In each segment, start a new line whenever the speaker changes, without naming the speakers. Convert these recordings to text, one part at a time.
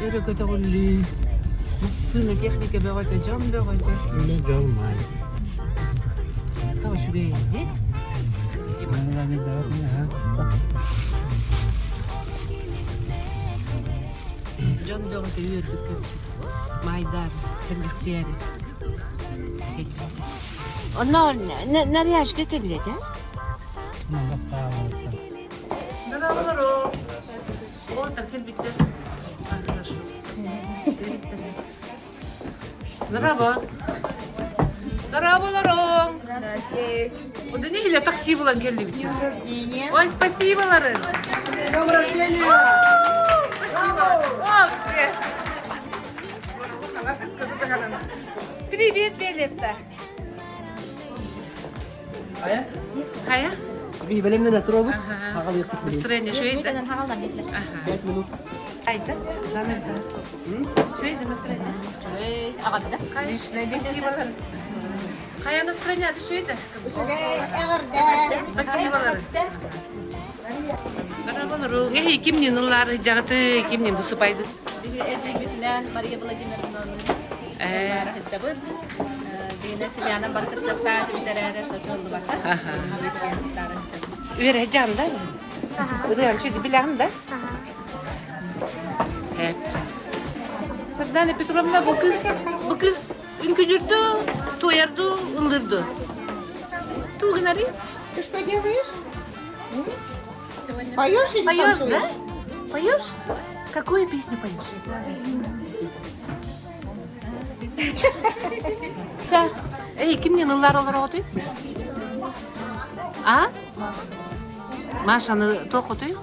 Өрө көтөҕүллүү, массыына, техника бөҕөтө, дьон бөҕөтө.
Үлэ дьол маай.
Тоҕо үчүгэй дии. Дьон бөҕөтө үөрдүк көппүт. Маайдар, сэргэхсийээри. Онно наряжка кэллэ этэ. Здорово. О, так кэлбиттэр. Хорошо. Здорово. Здорово,
Здрасте.
Ода не или такси булан келдибит. Ой, спасибо, Ларын.
Днем рождения!
Спасибо. О, все. Привет, Виолетта.
Хайа?
Хайа?
Би бэлэмнэн туруобут.
Ага.
Хагалыахпыт билин.
Настроение шөйді.
5 минут.
Айда, занавес. Шөйді настроение. Спасибо. Хайа настроение шөйді. Спасибо. Эһи кимнин ыллар жагыты кимнин бусупайды.
Эдьиийбитинээн Мария Владимировнаны сылдьабыт. Дьиҥинэ Семьяна барытыттан бүтэрээри сочоллубата.
Үөрэ жан да? Ырыан шүді билэҕин да? Сардана Петровна бу кыз, бу кыз үҥкүлүрдү, туойарду, ыллырды. Туу гынари?
Ты что делаешь? Поешь или
Поешь,
танцуешь?
да? Поешь? Какую песню поешь? Са, эй, кимнин ыллар олороҕутуй? А? Машаны туоххутуй?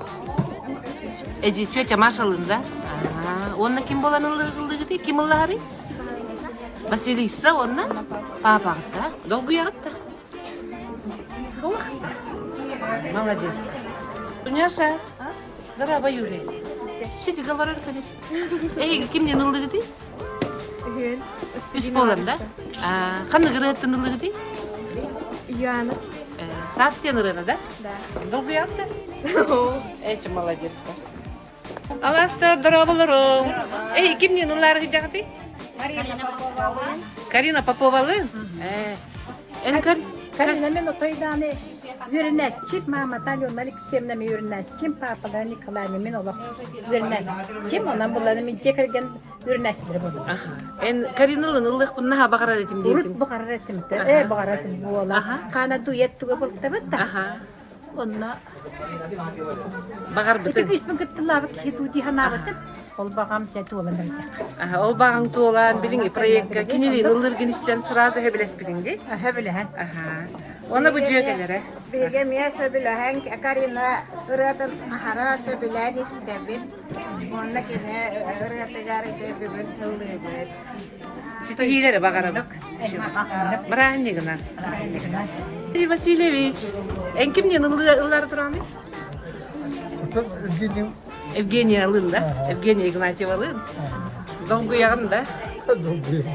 Эдьи, тетя Машалын, да? Ага. Онна ким болан ыллыгытый? Ким ыллаһарый? Василиса онна? Папаҕыт да? Долгуйаҕыт да? Молодец. Дуняша, дороба Юлия. Сиди говорар кэлит. Эһиги кимнин ыллыгытый? Үс буолан да? Ханнык ырыаттан ыллыгытый?
Юана.
Саас диэн ырыаны да?
Да.
Долгуйаҕыт да? Эчи молодец. Аластар, дорооболоруҥ. Эй, кимниин ыллаары сылдьаҕытый?
Марина Поповалыын.
Карина Поповалыын? Э, эн көр...
Карина мен отойдааны үөрэнээччи, маамата Алена Алексеевна мен үөрэнээччим, папалара Николай мен олох үөрэнээччим, онон булланы мен дьиэ кэргэн үөрэнээччилэрэ буоллум.
Аха. Эн Кариналын ыллыахпын наһаа баҕарар этим
Урут
диэтиҥ.
баҕарар этим, э баҕарар этим буола.
Аха.
Хаана дуэт туга бултабыт да.
Аха.
Онно
Баҕарбытыҥ.
Ити кыыспын кыттылаабыт киһи дуу дии санаабытым. Ол баҕам дьэ туолан эрдэх.
Аха, ол баҕаҥ туолан билиҥи проекка кинилиин ыллыыргын истэн сразу сөбүлэспитиҥ дии?
Сөбүлэһэн.
Аха. Уонна бу дьүөгэлэрэ.
Биһиги эмиэ сөбүлэһэн Карина ырыатын аһара сөбүлээн истэбит. Уонна кини ырыатыгар ити бүгүн ыллыыбыт.
Ситиһиилэри баҕарабыт. Бырааһынньыгынан. Василий Васильевич, эн кимниин ыллаары тураҕыный?
Евгений.
Евгения ылын да? Евгения Игнатьева ылын. Долгуйаҕын да?
Долгуйам.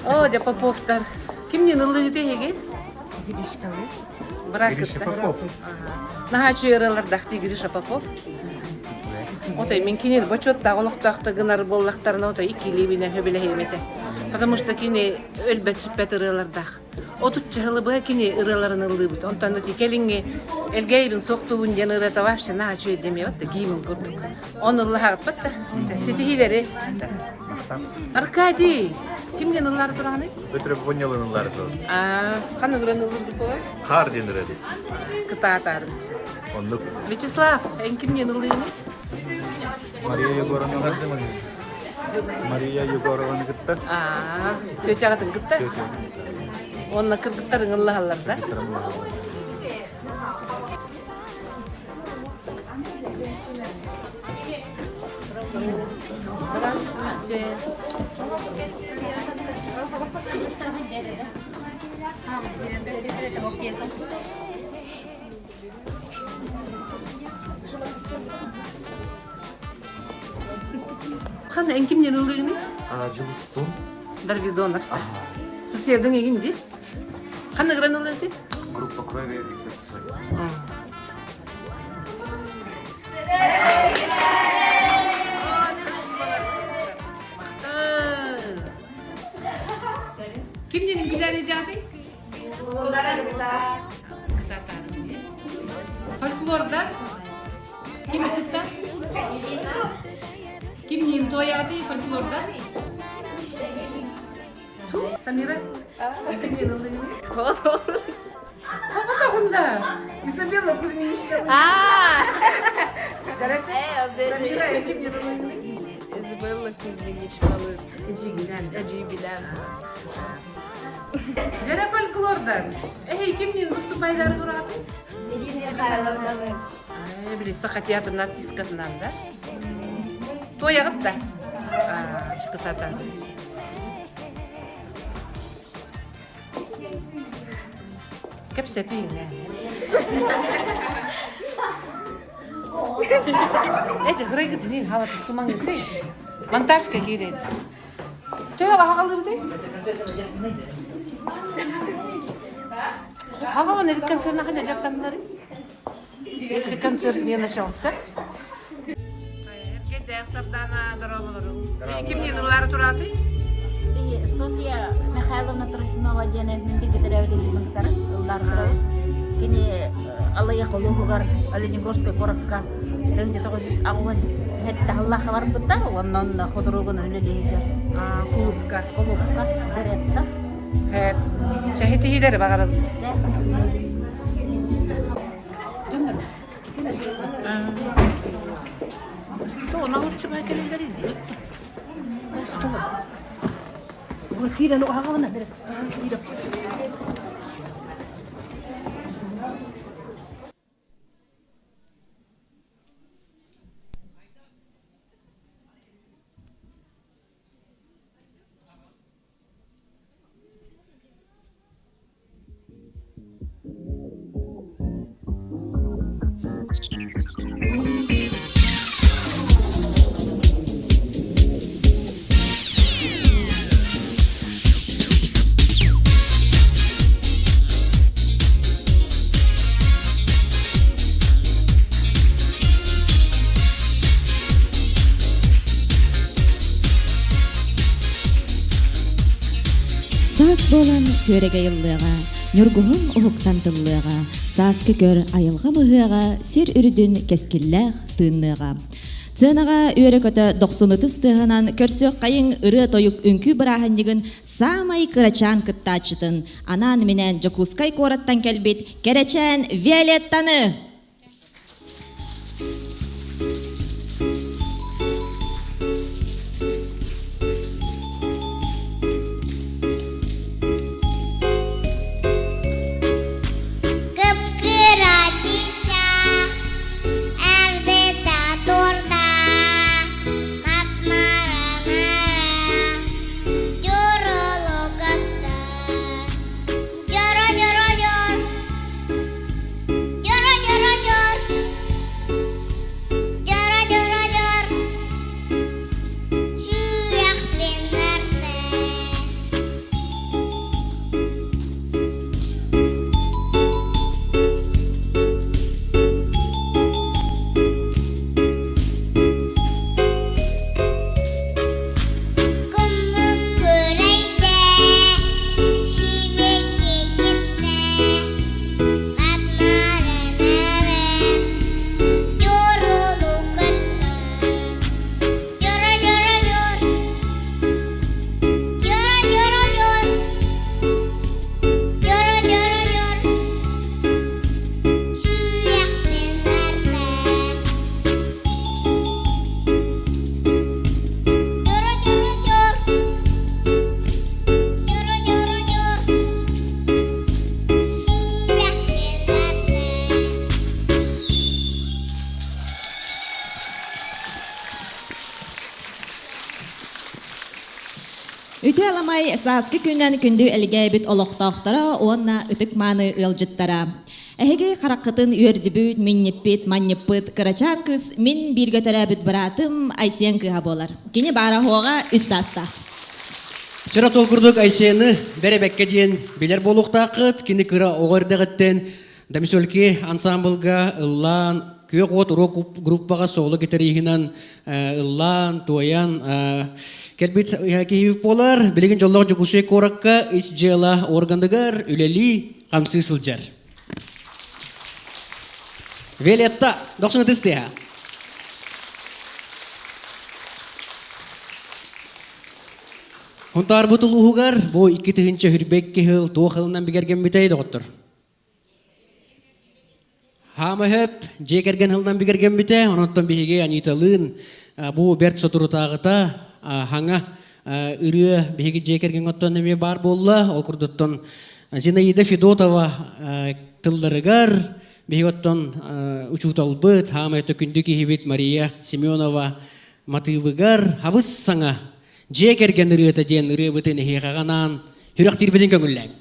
О, дьэ Поповтар. Кимниин ыллыыгыт эһиги?
Гришкалы.
Быракытта. Наһаа үчүгэй ырыалардаах дии Гриша Попов. Отой мин кини бочуоттаах олохтоохто гынар буоллахтарына отой иккилиибинэ сөбүлэһиэм этэ. Потому что кини өлбөт сүппэт ырыалардаах. Отучча сылы быһа кини ырыаларын ыллыыбыт. Онтон ити кэлиҥҥи Элгээйибин суохтуубун диэн ырыата вообще наһаа үчүгэй дэмиэбит да гимн курдук. Оны ыллаһаҕыппыт да ситиһиилэри. Аркадий, кимнен ыллаары тураҕыный?
Өтөрө бонньалын ыллаары турар.
Аа, ханнык ырыаны ыллырбыт буолай?
Хаар диэн ырыа дии.
Кытаатаарынчы.
Оннук.
Вячеслав, эн кимниин ыллыыный?
Мария Егоровна. Мария Егорованы кытта.
Аа, тетяҕытын кытта? Уонна кыргыттарыҥ ыллаһаллар да? Здравствуйте. Ханна эн кимнен ыллыгыный?
Дьулустун.
Дарвидонов. Соседың эгин ди? Ханна гранылы
Группа кровь.
Виктор Цой.
Ким диэн билэр дьааты? Фольклорда ким кытта? Ким нин туойааты фольклорда? Самира, ким нин ыллыгын? Тоҕотоҕун да Изабелла Кузьминична. Самира, ким нин ыллыгын?
Изабелла Кузьминична.
Эдьиийгинэн.
Эдьиийбинэн.
Дьэрэ фольклордан. Эһэй, кимниин выступайдары тураатын?
Ирина Михайловна.
Били Саха театрын артисткатынан да? Туойаҕыт да? Чыкытата. Кэпсэтииҥ Эти хырайгытын хаваты сумаңыты. Монтажка киирет. Төһө хаҕалыыбытый? Хаҕалан эбит концертнахан дьаттаннары. Если концерт не начался. Эркэйдээх Сардаана дорооболору. Кимниин ыллаары тураатый?
Софья Михайловна Трофимова диэн мин бииргэ төрөөбүт ыллыктары ыллаары турабыт. Кини Аллайыаха улууһугар Оленегорскай куоракка 1987 сыллаахха барбыта уонна онно худругунан үлэлииригэр
Кулупка.
Кулупка директор.
Чэһитиһиилэри баҕарабын.
Саас буолан күөрэгэй ыллыаҕа, ньургуһун уһуктан тыллыаҕа, сааскы көр айылҕа быһыаҕа, сир үрдүн кэскиллээх тыынныаҕа. Сценаҕа үөрэ-көтө дохсун ытыс тыаһынан көрсүөххэйиҥ ырыа-тойук үҥкүү бырааһынньыгын саамай кырачаан кыттааччытын анаан-минээн Дьокуускай куораттан кэлбит Кэрэчээн Виолеттаны!
Кып-кыра чычах, эрдэтэ турда, мат-мара-мара, дьурулугатта. Дьоро-дьоро-дьор, дьоро-дьоро-дьор, дьоро-дьоро-дьор, сүрэхпин бэртэ. Күммүк күрэйдэ, сибэкки ситтэ, мат-мара-нара, дьурулу кытта. Дьоро-дьоро-дьор, дьоро-дьоро-дьор, дьоро-дьоро-дьор, сүрэхпин бэртэ. Дьоро-дьоро-дьор, дьоро-дьоро-дьор, сүрэхпин бэртэ.
Үтүө аламай сааскы күннэн күндү элгээбит олохтоохторо уонна ытык-мааны ыалдьыттара. Эһиги хараххытын үөрдүбүт, минньиппит, манньыппыт кырачаан кыыс мин бииргэ төрөөбүт быраатым Айсен кыыһа буолар. Кини баара-суоҕа үс саастаах.
Чыра тол курдук Айсены бэрэбэккэ диэн билэр буолуохтааххыт. Кини кыра оҕо эрдэҕиттэн.
Дамисольки ансамблга ыллаан, күөх уот рок группаҕа соло гитариһынан ыллаан, туойан кэлбит киһибит буолар. Билигин дьоллоох Дьокуускай куоракка ис дьыала органыгар үлэлии, хамсыы сылдьар. Виолетта, дохсун ытыс тыаһа. Хонтаарбыт улууһугар бу 2022 сыл туох ылынан бигэргэммитэй доҕоттор? Хаамаһып дьиэ кэргэн ылынан бигэргэммитэ, онон биһиги Аниталыын бу бэрт соторутааҕыта хаҥа ырыа биһиги дьиэ кэргэн оттон эмиэ баар буолла. Ол курдуттан Зинаида Федотова тылларыгар биһиги оттон учууталбыт, хаамай күндү киһибит Мария Семенова матыыбыгар хабыс саҥа дьиэ кэргэн ырыата диэн ырыабытын эһиэхэҕэ анаан сүрэхтиирбитин көҥүллээҥ.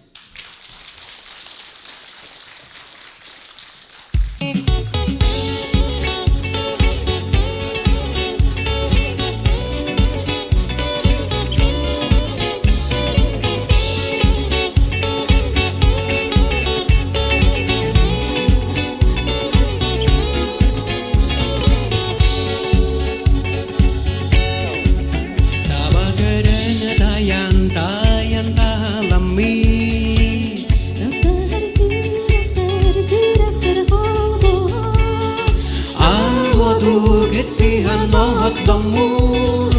Таба көрөн тайан тайан таламмыт
Таптар сүрэхтэр сүрэхтэр холбоһон
Аҕоду кыттыһан оһоттоммут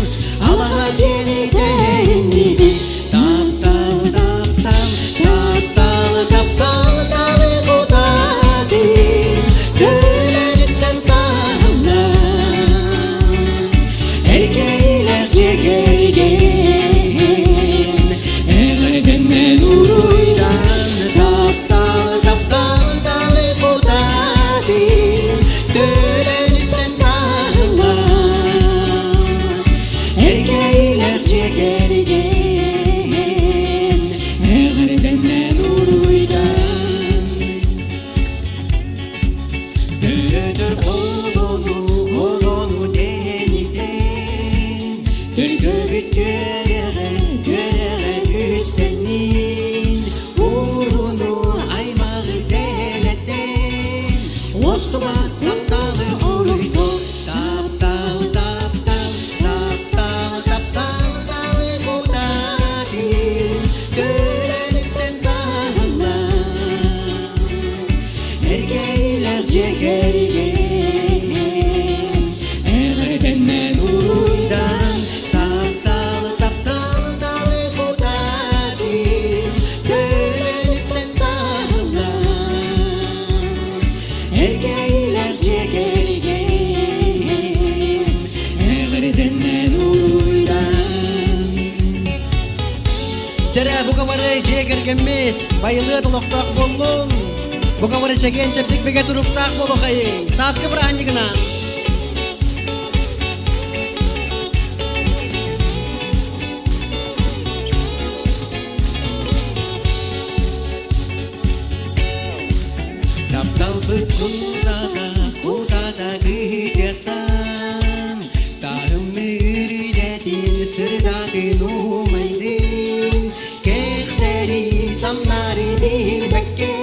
Алаһа дьиэни тэриннибит Таптал таптал таптал таптал талы кутатын Төлөнүттэн саһыллан Эркейлер жекерген Эҕэрдэннэн уруйдан Таптал таптал талы кутатын Төлөнүттэн саһыллан Эркейлер жекерген Эҕэрдэннэн уруйдан Төрөтөр олону, олону тэнитэн, Төлкөбүт түөрэҕэ, түөрэҕэ күстэннин, Уруну аймаҕы тэлэтэн, Уостубат тапталы уруйду, Таптал, таптал, таптал, таптал талы кутатын, Төлөнүттэн саһыллан, Эркейлер жекерген, Эҕэрдэннэн уруйдан, Таптал, таптал талы кутатын, Төлөнүттэн саһыллан, Эркейлер жекерген, Эҕэрдэннэн уруйдан.
Чэрэ, бука бары дьиэ кэргэммит, байылыат олохтоох буоллун. Бука бары чэгиэн чэбдик бигэ туруктаах буолуохайын. Сааскы бырааһынньыгынан!
Тапталбыт кутата, кутата кыытыастан, Таһым үрүдэтин сырдатын уумайдын, Кэхтэри самнары билбэккэ,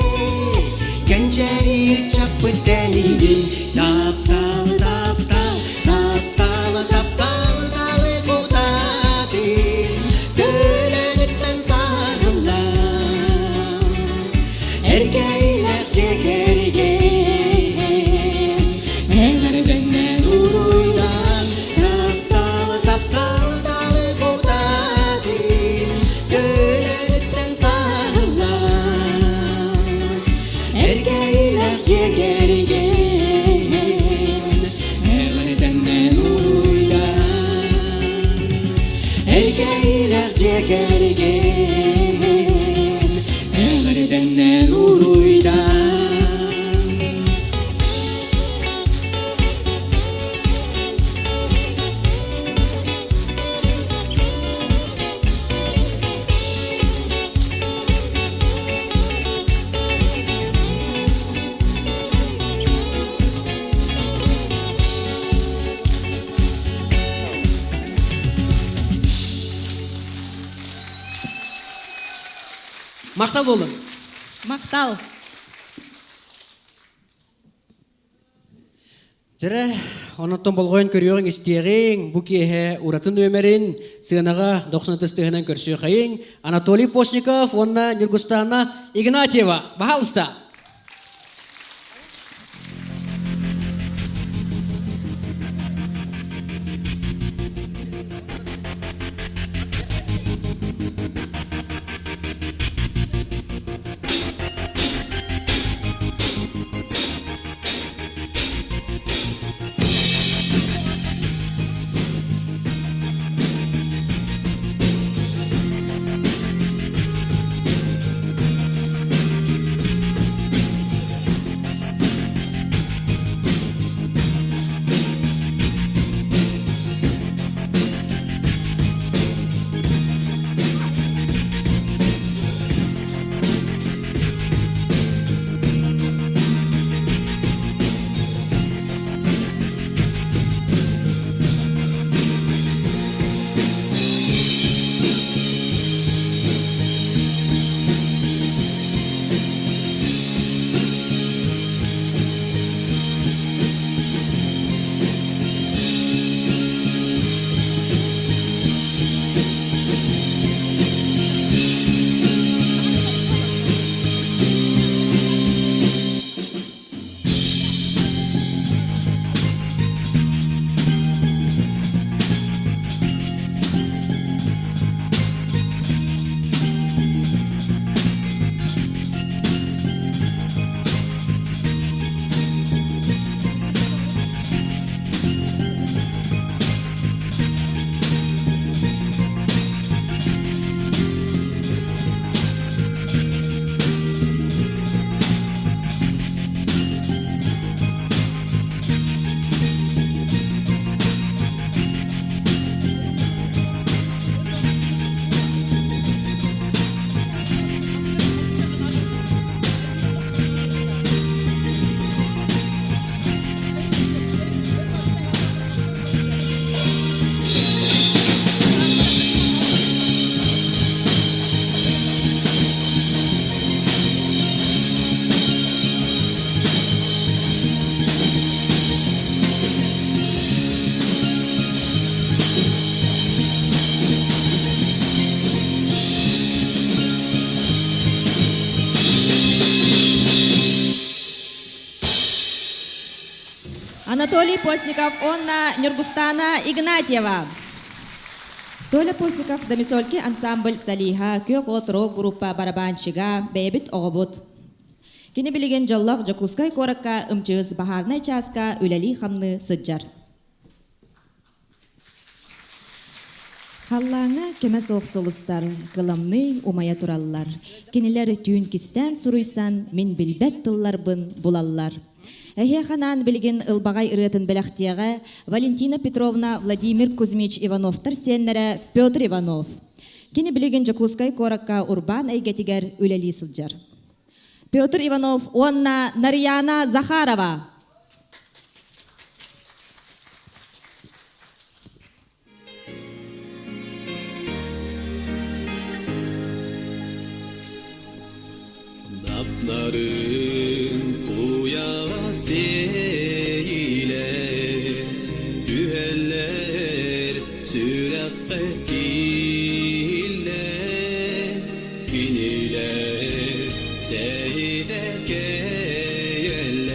Кэнчэри чаппыт тэнийдин. Таптал, таптал, таптал, таптал талы кутатын, Төлөнүттэн саҕыллан, Эркейлер жекерген, Эҕэрдэннэн уруйдан, Таптал, таптал талы кутатын, Төлөнүттэн саһыллан, Эркейлер жекерген, Эҕэрдэннэн уруйдан, Эркейлер жекерген, Эҕэрдэннэн уруйдан.
Махтал болун.
Махтал.
Дьэрэ, онон болҕойон көрүөҕүҥ истиэҕиҥ, бу киэһэ ураты нүөмэрин сыанаҕа дохсун тыһынан көрсүөхайыҥ Анатолий Постников уонна Ньургустана Игнатьева. Пожалуйста.
Анатолий Постников, Онна Нюргустана Игнатьева. Толя Постников Домисольки ансамбль Салиха, Күөх от рок-группа барабанщига, бэйэбит оҕобут. Кини билигин дьоллоох Дьокуускай куоракка ымчыыс баһаарнай чааска үлэлии-хамныы сылдьар. Халлааҥҥа кэмэ суох сулустар кыламныы умайа тураллар. Кинилэр түүн кистээн суруйсан мин билбэт тылларбын булаллар. Эһиэхэ анаан билигин ылбаҕай ырыатын бэлэхтиэҕэ Валентина Петровна Владимир Кузьмич Ивановтар сиэннэрэ Петр Иванов. Кини билигин Дьокуускай куоракка урбаан эйгэтигэр үлэлии сылдьар. Петр Иванов уонна Нарияна Захарова.
Наптарын куйаҕа сиэйилэр, түһэллэр сүрэххэ кииллэр, кинилэр тэйитэ кэйэллэр.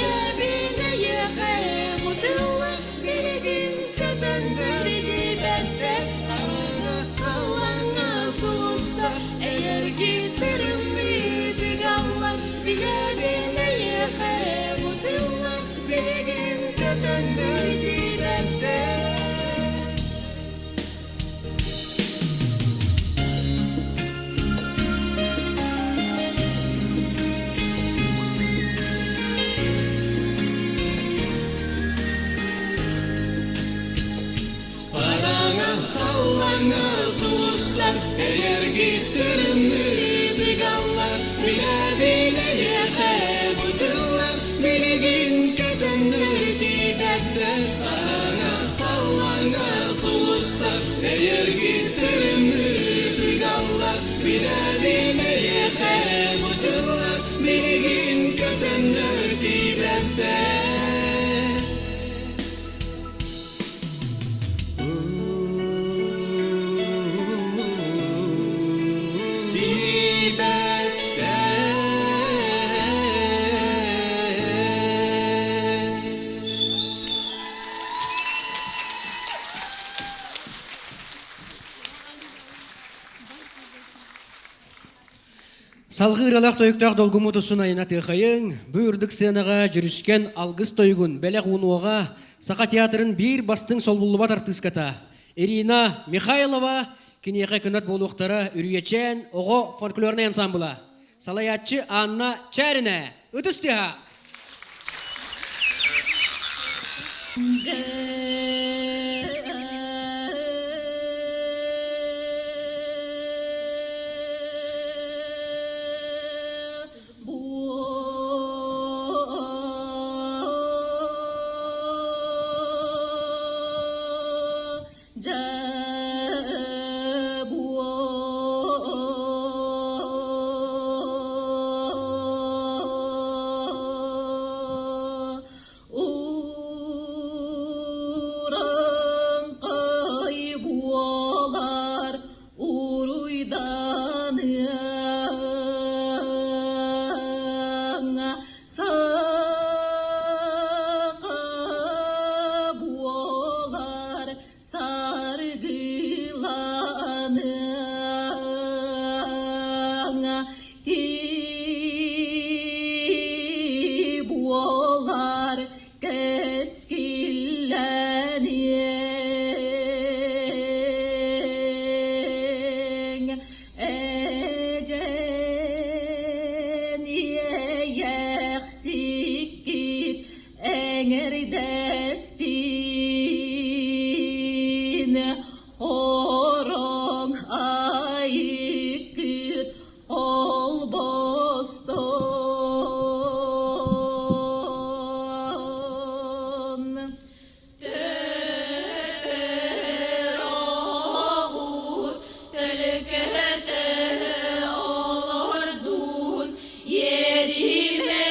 Билэбин эйиэхэ бутылла билигин көтөн бэриллибэттэр Араҥа халлааҥҥа сулустар эйэргиттэрим тыгаллар Билэбин эйиэхэ бутылла билигин көтөн бэриллибэттэр
Хараҥа халлааҥҥа сулустар эйэргиттэрин ыытыгаллар Билэбин эйиэхэ бутыллар билигин көтөннөр тиийбэттэр Хараҥа халлааҥҥа сулустар эйэргиттэрин ыытыгаллар Билэбин эйиэхэ бутыллар билигин көтөннөр тиийбэттэр
Салгыы ыралаах тойуктаах долгуму тусун айына тыахайыҥ, бу үрдүк сыанаҕа дьүрүскэн алгыс тойугун бэлэх уунуоҕа Саха театрын биир бастыҥ солбуллубат артыыската Ирина Михайлова киниэхэ кынат буолуохтара Үрүйэчээн оҕо фольклорнай ансамбла. Салайааччы Анна Чээринэ. Ытыс тыаһа!
Ураңкай буолар уруйданыаҥ саха буолар саргыланыаҥ кии буолар кэскиллэниэҥ эдьэн иэйэхсиккит эҥэрдэстин хороҥ айыккыт холбостон.
Төрөтөр оҕут төлкөтө олордун иэримэ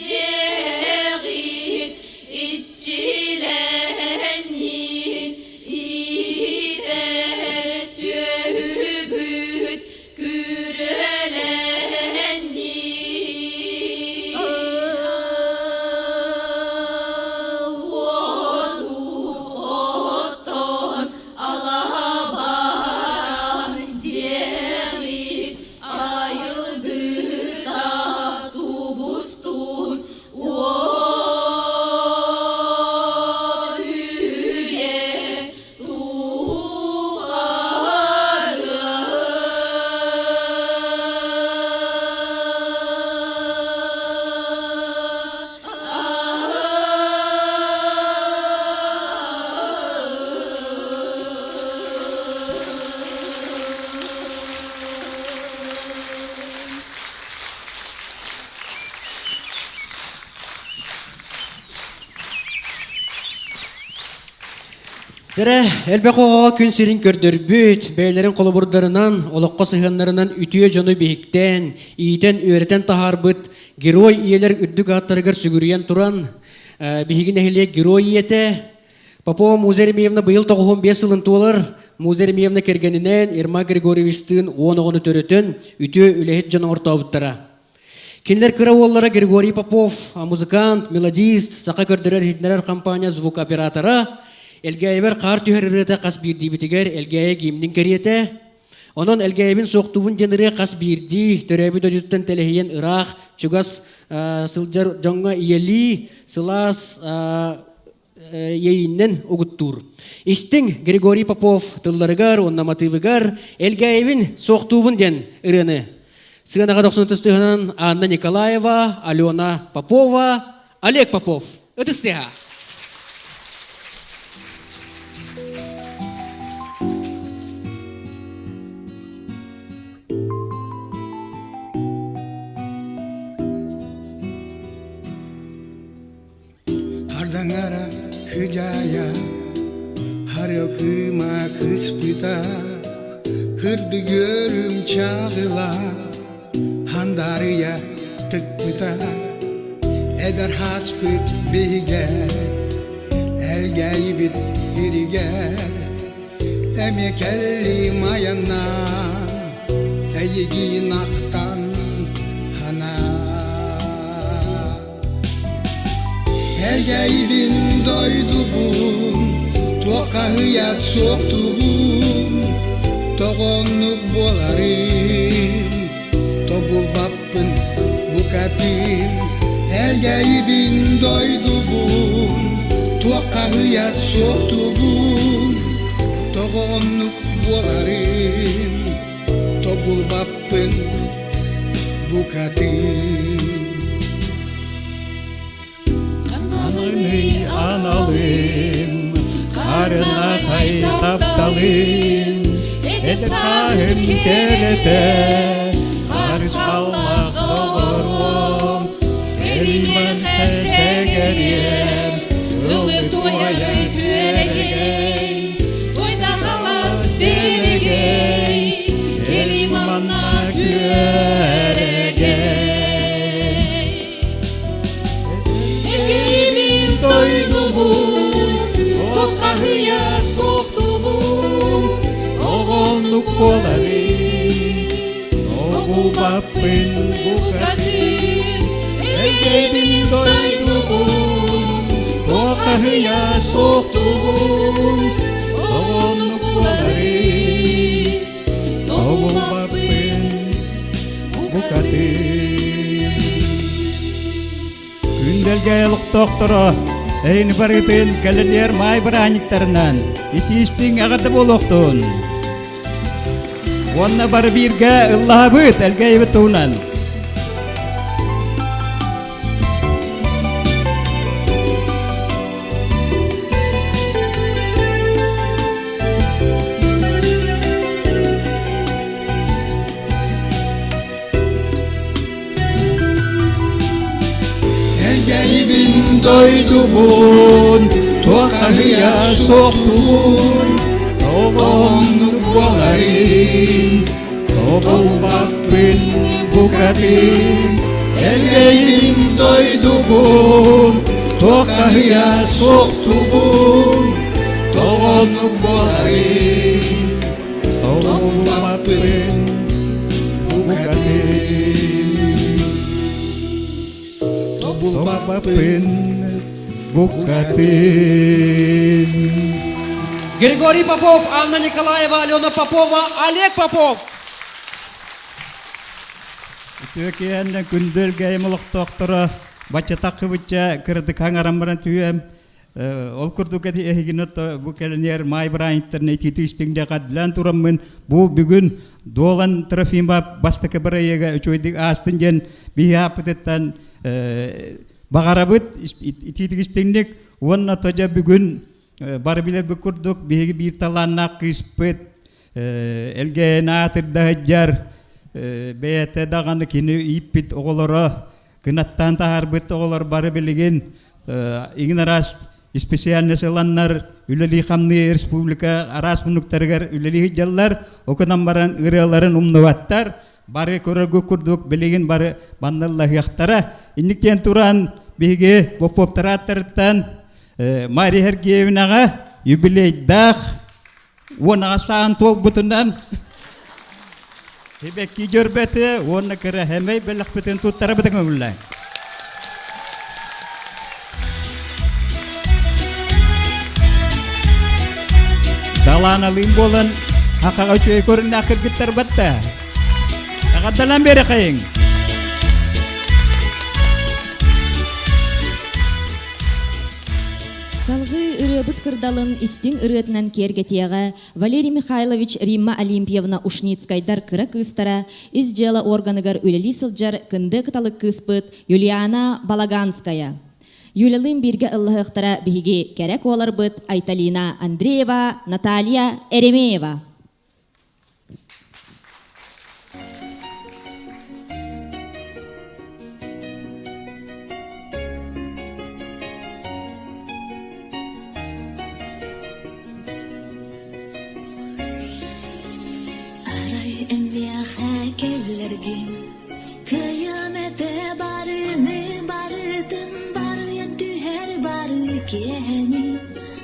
дьиэҕит иччилэннин Иитэр сүөһүгүт күрүөлэннин Уоту оттон алаһа баран дьиэҕит айылгыта тубустун Уон үйэ тухары
Дьэрэ, элбэх оҕоҕо күн сирин көрдөрбүт, бэйэлэрин холобурдарынан, олоххо сыһыаннарынан үтүө дьону биһиктээн, иитэн, үөрэтэн таһаарбыт герой ийэлэр үрдүк ааттарыгар сүгүрүйэн туран, биһиги нэһилиэк герой ийэтэ Попова Муза Еремеевна быйыл 95 сылын туолар. Муза Еремеевна кэргэнинээн Ермак Григорьевичтыын 10 оҕону төрөтөн, үтүө үлэһит дьон оҥортообуттара. Кинилэр кыра уоллара Григорий Попов, музыкант, мелодист, саха көрдөрөр-иһитиннэрэр компания звукооператора, Элгээйибэр хаар түһэр ырыата хас биирдиибитигэр Элгээйи гимнин кэриэтэ. Онон Элгээйибин суохтуубун диэн ырыа хас биирдии төрөөбүт дойдутуттан тэлэһийэн ыраах, чугас сылдьар дьоҥҥо ийэлии, сылаас иэйииннэн угуттуур. Истиҥ Григорий Попов тылларыгар уонна матыыбыгар Элгээйибин суохтуубун диэн ырыаны сыанаҕа дохсун ытыстыһынан Анна Николаева, Алена Попова, Олег Попов. Ытыстыһа!
Ардаҥара хыдьаайа, харыал кыыма кыспыта, Һырдык өрүм чаҕыла, хандарыйа тыкпыта. Эдэр хаспыт биһигэ, элгээйибит иригэр, Эмиэ кэллим айаннаан, эйигин ахтан ханаан. Эгэйбин дойдубун, туоххаһыйа суохтубун, тоҕоннук буоларым, тобулбаппын букатын. Элгэйбин дойдубун, туоххаһыйа суохтубун, тоҕоннук буоларым, тобулбаппын букатын.
Аналый аналым, харынахай тапталым, эдэр сааһым кэрэтэ, харысхаллах доҕоруом, кэлимэн сэгэриэм, ылыр туойар күөрэгэй, туойда халас бэрэгэй, кэлиманна күөрэгэй. Эжиибин дойдубун, туххаһыйар суохтубун,
Оҕоннук буоларый, тобулбаппын букатын,
Элгээбин дойдубун,
туоххаһыйа суохтубун,
оҕоннук буоларый,
тобулбаппын букатын.
Күндэлгэ олохтоохторо эйин барытын кэлэниэр маай бырааһынньыктарынан итиистиҥ эҕэрдэ буолуохтун. Уонна бары бииргэ ыллаһабыт Элгээйибит туһунан.
Элгээйибин дойдубун, туоххаһыйа суохтубун,
Оҕоннук буоларын, тобулбаппын букатын.
Элгээйибин дойдубун, туоххаһыйа суохтубун,
Тоҕоннук буоларын, тобулбаппын букатын.
Тобулбаппын
букатын.
Григорий Попов, Анна Николаева, Алена Попова, Олег Попов.
Үтүөкээн күндүл олохтоохторо баччатаххыбычча кыратык хаҥаран баран түһүөм. Ол курдук эһигини бу кэлиниэр маай бырааһынньыктарын итиити истиҥдэ хадылаан тураммын бу бүгүн Дуолан Трофимов бастакы бырайыага үчүгэйдик аастын диэн биһи ааппытыттан баҕарабыт итиитик истиҥник уонна тожа бүгүн бары билэрбит курдук биһиги биир талааннаах кыыспыт Элгээн аатырда сылдьар бэйэтэ даҕаны кини ииппит оҕолоро кынаттаан таһаарбыт оҕолор бары билигин иҥин араас специальность ыланнар үлэлии-хамныы республика араас муннуктарыгар үлэлии сылдьаллар окунан баран ырыаларын умнубаттар бары көрөргүт курдук билигин бары банналлаһыахтара инник диэн туран биһиги Попповтар ааттарыттан Мария Сергеевнаҕа юбилейдаах 10 аҕа саан туолбутунан. Сибэкки дьөрбөтө уонна кыра хэмэй бэлэхпитин туттарабытын көҥүллээҥ. Далааналыын буолан хахаҕа үчүгэй көрүннээх кыргыттар батта. Эҕэрдэлэн биэрэхэйиҥ.
Салгыы ырыабыт кырдалын истиҥ ырыатынан киэргэтиэҕэ Валерий Михайлович Римма Олимпиевна Ушницкайдар кыра кыыстара, ис дьыала органыгар үлэлии сылдьар кындыа кыталык кыыспыт Юлиана Балаганская. Юлялыын бииргэ ыллаһыахтара биһиги кэрэ куоларбыт Айталина Андреева, Наталья Еремеева.
Арай эн миэхэ кэллэргин, кыайыам этэ барыны барытын барыйан түһэр бары киэһэни,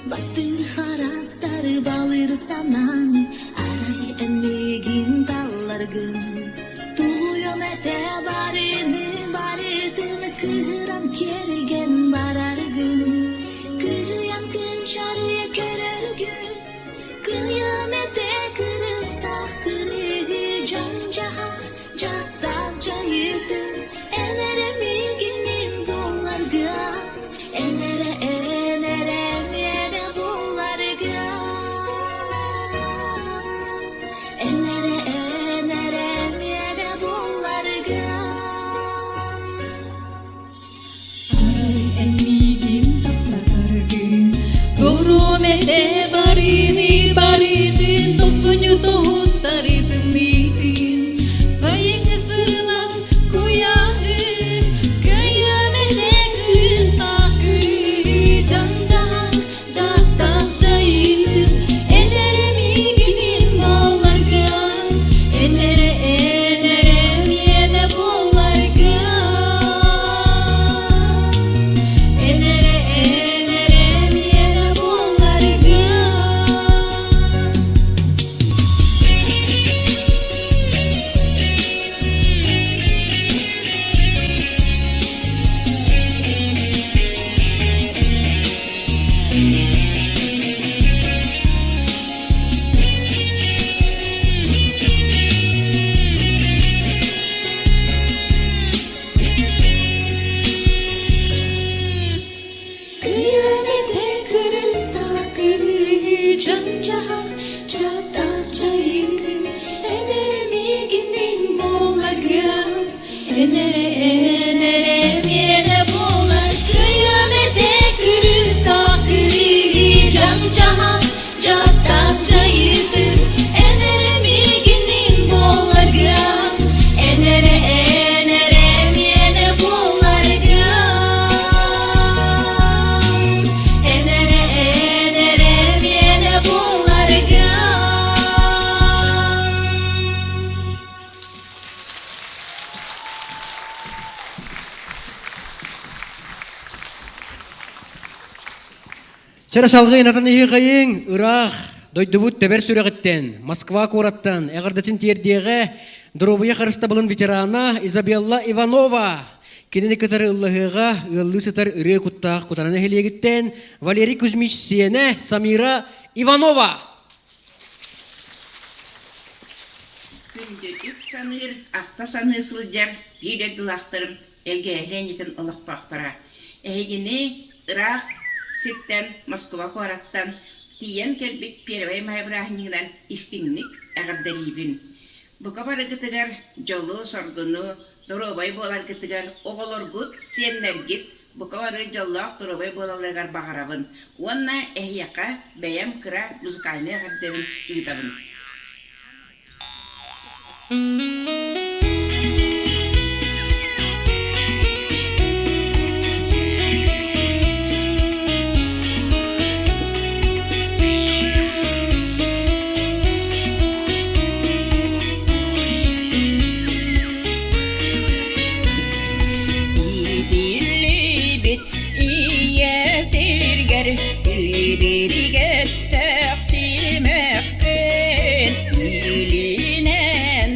баттыыр харастары балыыр санааны, арай эн миигин талларгын, тулуйуом этэ барыны барытын кыыран киэргэн бараргын, кыайан күн чарыйа көрөргүн, Кыйамете кырыстах күнүгү дьон-дьаһах дьаттаах дьайыытын эн эрэ миигинин буоларга эн эрэ эн эрэ миэнэ буоларга эн эрэ эн эрэ миэнэ буоларга
Эн миигин таптатаргын, Торуом этэ барыны барытын, Тохсунньу тоһуттарытын ыытын, Сайыҥҥы сырылас куйааһын, Кыайыам этэ кырыыстаах кырыыһы, Дьаҥ-дьаһах дьааттаах дьайыытын, Эн эрэ миигинин буоларгын, Эн эрэ, эн эрэ миэнэ буоларгын. Эн эрэ, эн эрэ миэнэ буоларгын. Кыйамете кырыстаах кырыыһы дьаҥ-дьаһах дьааттаах дьайыытын эн эрэ миигинин буоларгын эн эрэ эн эрэ миэнэ буолар Кыйамете кырыстаах кырыыһы дьаҥ-дьаһах дьааттаах дьайыытын эн эрэ миигинин буоларгын эн эрэ эн эрэ миэнэ буоларгын эн эрэ эн эрэ миэнэ буоларгын
Чара салгыы Натан Иһиҕайыҥ ыраах дойдубут тэбэр сүрэҕиттэн Москва куораттан эҕэрдэтин тиэрдиэҕэ доруобуйа харыстабылын ветерана Изабелла Иванова кинини кытары ыллаһыаҕа ыаллыы сытар ырыа куттаах Кутана нэһилиэгиттэн Валерий Кузьмич сиэнэ Самира Иванова.
Күндүтүк саныыр, ахта саныы сылдьар биир дойдулаахтарым Элгээһи инитин олохтоохторо. Эһигини ыраах сиртэн, Москва куораттан тиийэн кэлбит Первай Маай бырааһынньыгынан истиҥник эҕэрдэлиибин. Бука барыгытыгар дьолу-соргуну, доруобай буоларгытыгар, оҕолоргут, сиэннэргит бука бары дьоллоох доруобай буолалларыгар баҕарабын уонна эһиэхэ бэйэм кыра музыкальнай эҕэрдэбин ыытабын. Иитиллибит ийэ сиргэр илибиригэстээх симэххин илинэн.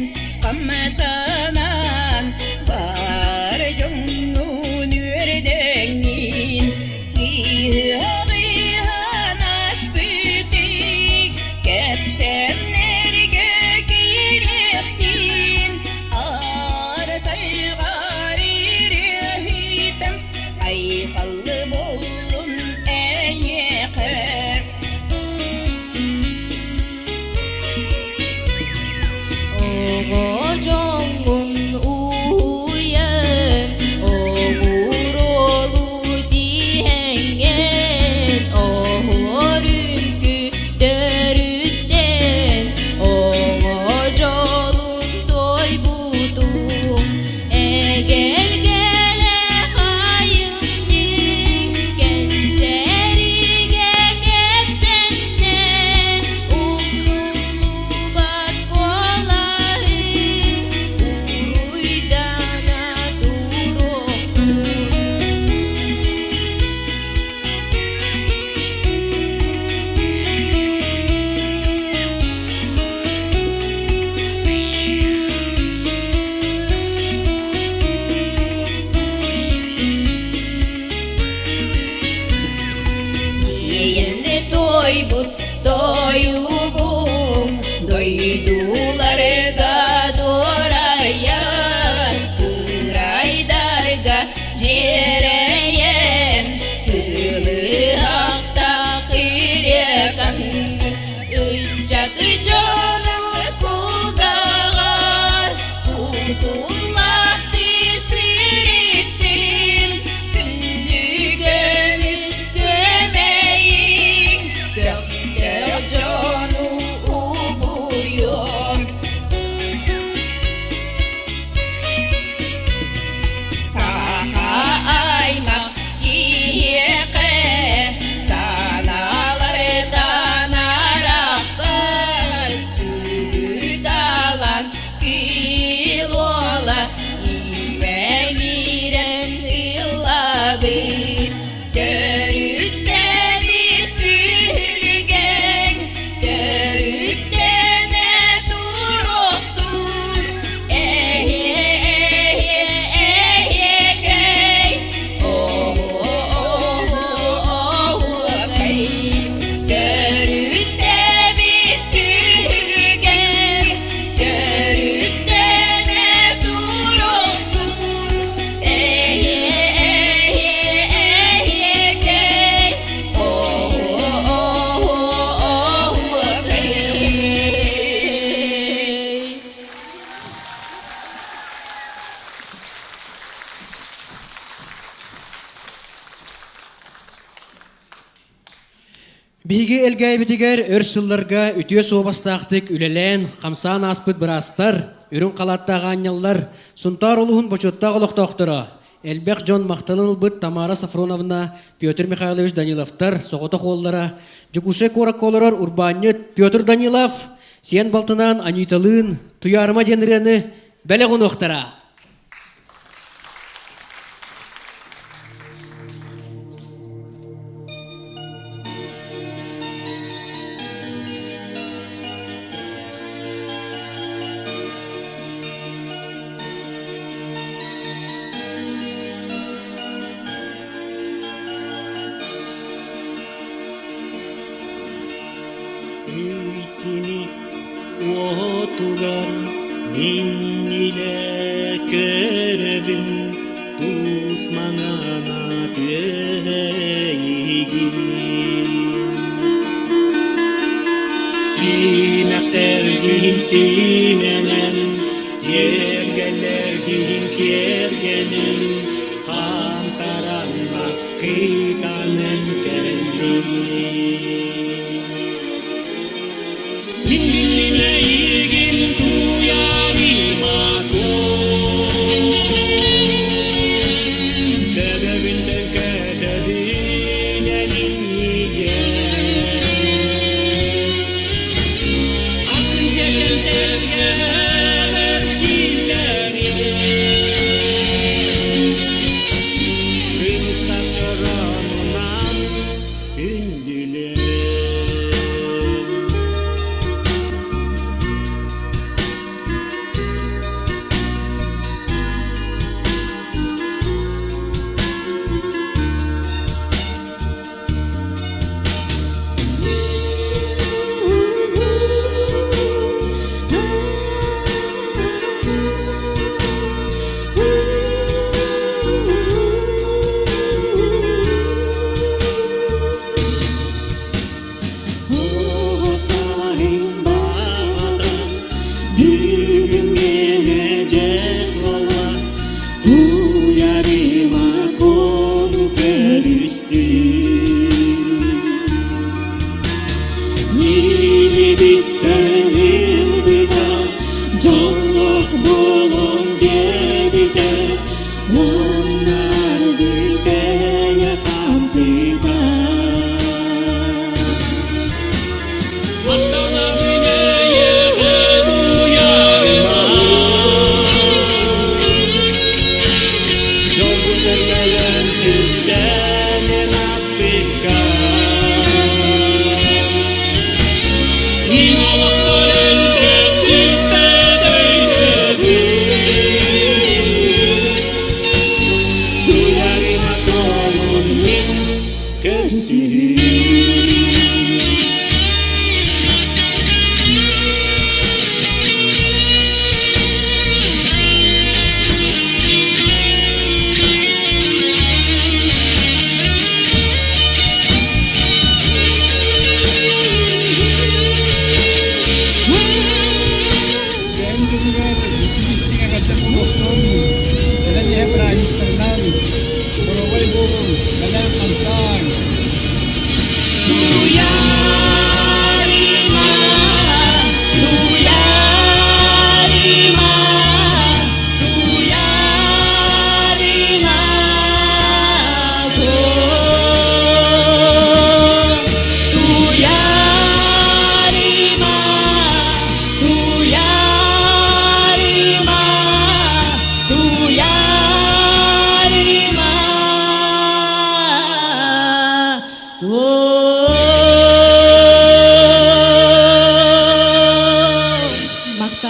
Туойбут тойугуҥ дойдуларга дуорайан, кырайдарга дьиэрэйэн, кылыһахтаах ырыакаҥ ыччаты дьонур кулгааҕар кутуллахтыы сырыттын, күндү көмүс көмөйүҥ көхтөөх дьону угуйуо. Саха аймах киһиэхэ санааларытан арахпыт сүгүталан кыыл уола имэҥирэн ыллабыт төрүттэбит түһүлгэҥ төрүттэнэ туруохтун эһиэ эһиэ эһиэкэй оһуо оһуокай төрүттэбит түһүлгэҥ төрүттэнэ туруохтун эһиэ эһиэ эһиэкэй оһуо оһуокай.
Биһиги Элгээйбитигэр өр сылларга үтүө суобастаахтык үлэлээн, хамсаан ааспыт быраастар, үрүҥ халааттаах аанньаллар, Сунтаар улууһун бочуоттаах олохтоохторо, элбэх дьон махталын ылбыт Тамара Софроновна, Петр Михайлович Даниловтар соҕотох уоллара, Дьокуускай куоракка олорор урбаанньыт Петр Данилов, сиэн балтынаан Аниталыын Туйаарыма диэн ырыаны бэлэх уунуохтара.
Ый уотугар миннилэ көрөбүн туус маҥана түөһэйигин Симэхтэргин симэнэн, киэргэллэргин киэргэнэн, хаантаран маскыытанан кэллим. Мин биллим эйигин туйаарыма Дэдэбин тэҥкэтэбин эниҥҥигэ Атын тэлгэһэлэр киллэрин Кымыстар чороонунан күндүлэр. Бүгүн миэнэ буола туйарыма кону көрүстүм. Илибиттэн ылбыта, дьоллоох буолуом диэбитэ, уоннар бүтэйэ хаампыта. Махтанабын эйиэхэ туйарыма, дьолбут эргэлэн түстэнэн ааспыкка. Мин олохпор элбэх сүппэт өйдөбүл, туйарыма толун мин көрсүһүү.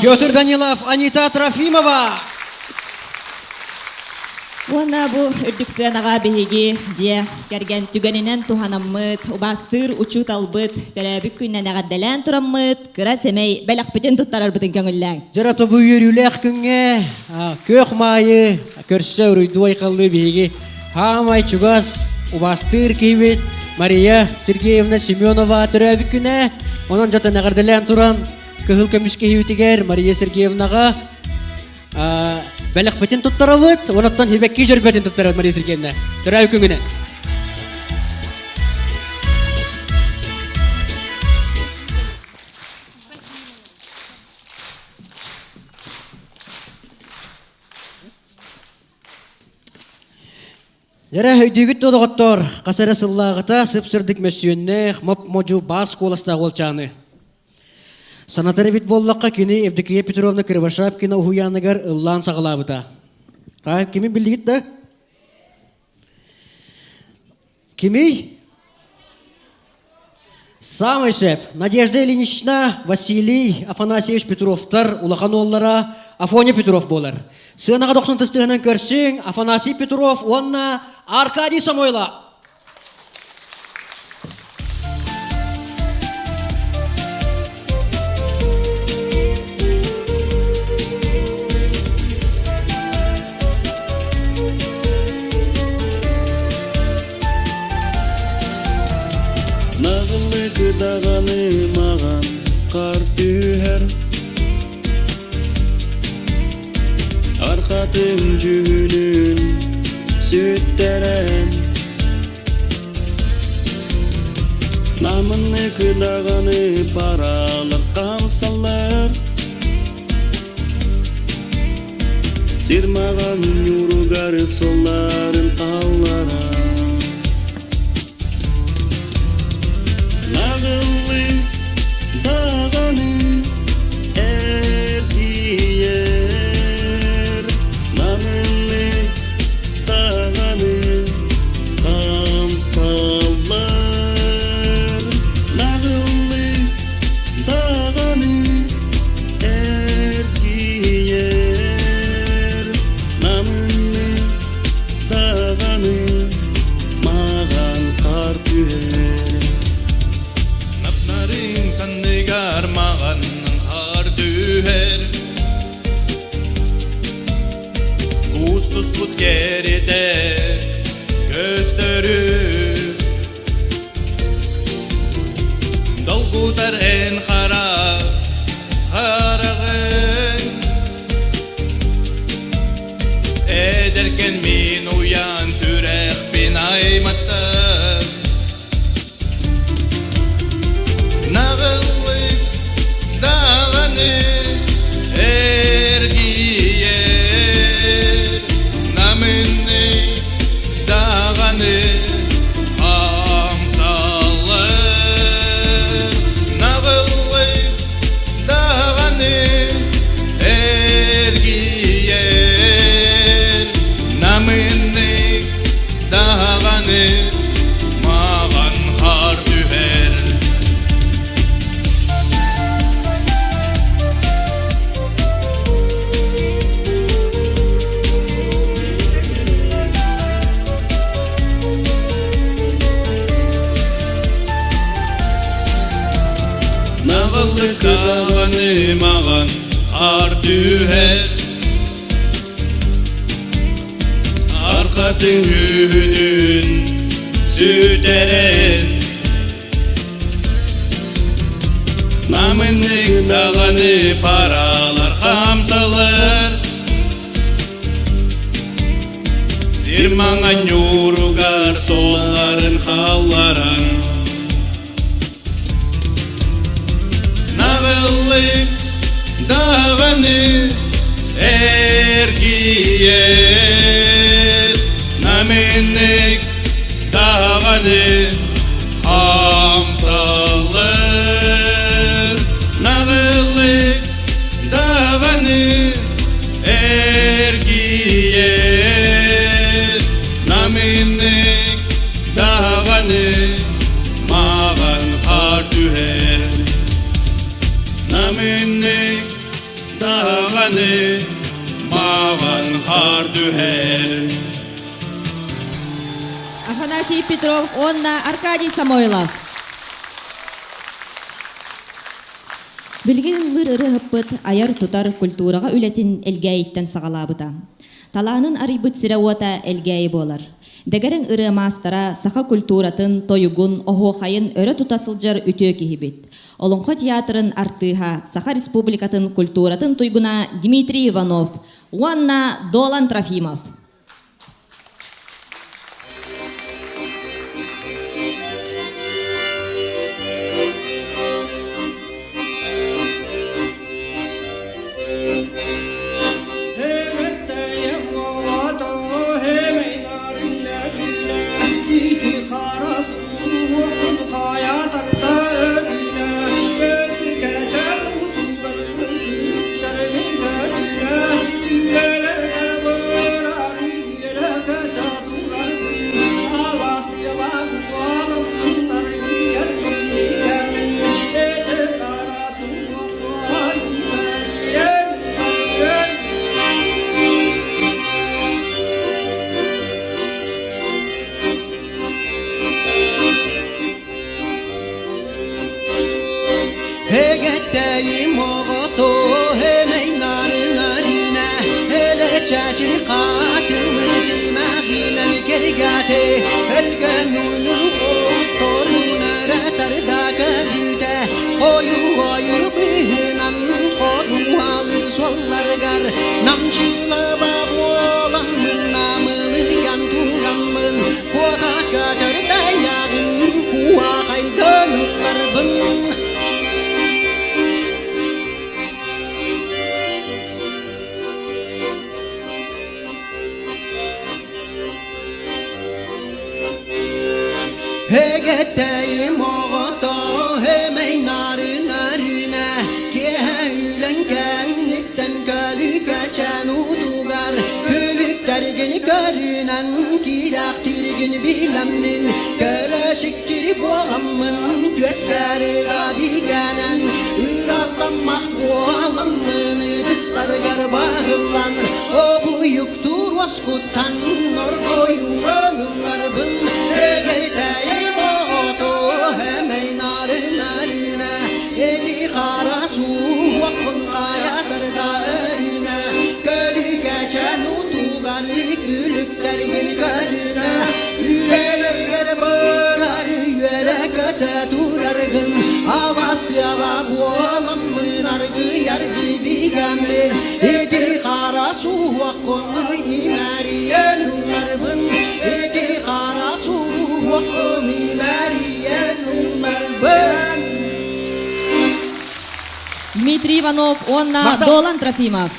Петр Данилов, Анита Трофимова.
Уонна бу үрдүк сыанаҕа биһиги дьиэ кэргэн түгэнинэн туһанаммыт, убаастыыр учууталбыт, төрөөбүт күннэн эҕэрдэлээн тураммыт, кыра сэмэй бэлэхпитин туттарарбытын көҥүллээҥ.
Дьара тобу үөрүүлээх күҥҥэ күөх маайы көрсө уруйдуу айхаллыы биһиги хаамай чугас убаастыыр киһибит Мария Сергеевна Семенова төрөөбүт күнэ. Онон дьотон эҕэрдэлээн туран кыһыл көмүс киһибитигэр Мария Сергеевнаҕа бэлэхпитин туттарабыт, онуттан хибэкки дьөрбөтүн туттарабыт Мария Сергеевна. Төрөөбүт күҥүнэн. Эрэ өйдүүгүт дуо доҕоттоор, хас эрэ сыллааҕыта сып-сырдык мөссүөннээх, моп-модьу баас куоластаах уолчааны. Санатар эбит буоллахха, кини Евдокия Петровна Кривошапкина уһуйааныгар ыллаан саҕалаабыта. Кимин биллигит да? Кимий? Самый шеф Надежда Ильинична, Василий Афанасьевич Петровтар улахан уоллара Афоня Петров буолар. Сыанаҕа дохсун тыстыһынан көрсүҥ Афанасий Петров уонна Аркадий Самойлов.
Наҕыллык даҕаны маҕан хаар түһэр Архатын дьүһүнүн сүттэрэн Намыннык даҕаны паралар хамсаллар Сир маҕан ньууругар суолларын алларан Наҕыллыы даҕаны эргийэр Намынны даҕаны хамсаллар Наҕыллыы даҕаны эргийэр Намынны даҕаны маған қар түһэр
Напнарын санныгар маған қар түһэр Кустуспут кэритэ көстөрү Долгутар эн хара хараҕын Эдэркэн мин уйан сүрэхпин айматтар Наҕыллык даҕаны эргийэр Намыннык даҕаны хамсаллар Наҕыллык даҕаны эргийэр Намыннык даҕаны маған хаар түһэр Наҕыллык даҕаны маған хаар түһэр Арқатын күнүн сүтэрэн Намыннык даҕаны паралар хамсалар Сир маҥан ньууругар суолларын хаалларан Наҕыллык даҕаны эргийэр Намыннык даҕаны хамсаллар Наҕыллык даҕаны эргийэр Намыннык даҕаны маған хаар түһэр Намыннык
Афанасий Петров уонна Аркадий Самойлов. Билигин ыллыыр ырыаһыппыт айар-тутар культураҕа үлэтин Элгээйиттэн саҕалаабыта. Талаанын арыйбыт сирэ-уота Элгээйи буолар. Дэгэрэҥ ырыа маастара саха культуратын, тойугун, оһуохайын өрө тута сылдьар үтүө киһибит. Олоҥхо театрын артыыһа, Саха Республикатын культуратын туйгуна Дмитрий Иванов уонна Долан Трофимов.
Hegetteyim oğoto hemeynarin Элэчэчир хаатымын симэхинэн кэргэте Элгэмүнү отторунара тардака бүтэ Хою ойур быһынан ходуалыр суолларгар Намчылаба буоламмын намылыйан тураммын Куота көтөр бэйэҕин куахайдан ылларбын. Hegetteyim оҕото хэмэй нарын арына Киэһэ үлэн кэнниттэн көлүкэчэн утугар Күлүктэргин көрүнэн киирэхтиргин билэммин Көрөсүктири буоламмын түөскэрыга бигэнэн Ырастаммах буоламмын ытыстаргар баһыллан Обуйуктуур уоскуттан оргойууран ылларбын Эгэртэйим оҕото хэмэй нарын арына Эти хара суоххун хайатарда өрүнэ Көлүкэчэн утугар күлүктэргин көрүнэ Үлэлэргэр барар үөрэ көтө тураргын Аластыаҕа буоламмын аргыйаргы бигэммин Ити хара суоххун имэрийэн ылларбын Ити хара суоххун имэрийэн ылларбын.
Дмитрий Иванов уонна Долан Трофимов.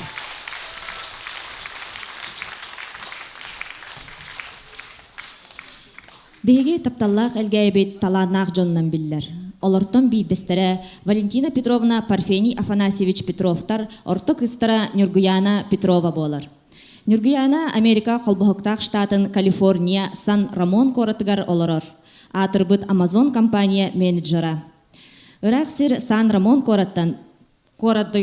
Биһиги тапталлаах Элгээйбит талааннаах дьонунан биллэр. Олортон биирдэстэрэ Валентина Петровна Парфений Афанасьевич Петровтар орто кыыстара Ньургуяна Петрова буолар. Ньургуяна Америка Холбоһуктаах штатын Калифорния Сан-Рамон куоратыгар олорор. Аатырбыт Amazon компания менеджера. Ыраах сир Сан-Рамон куораттан куорат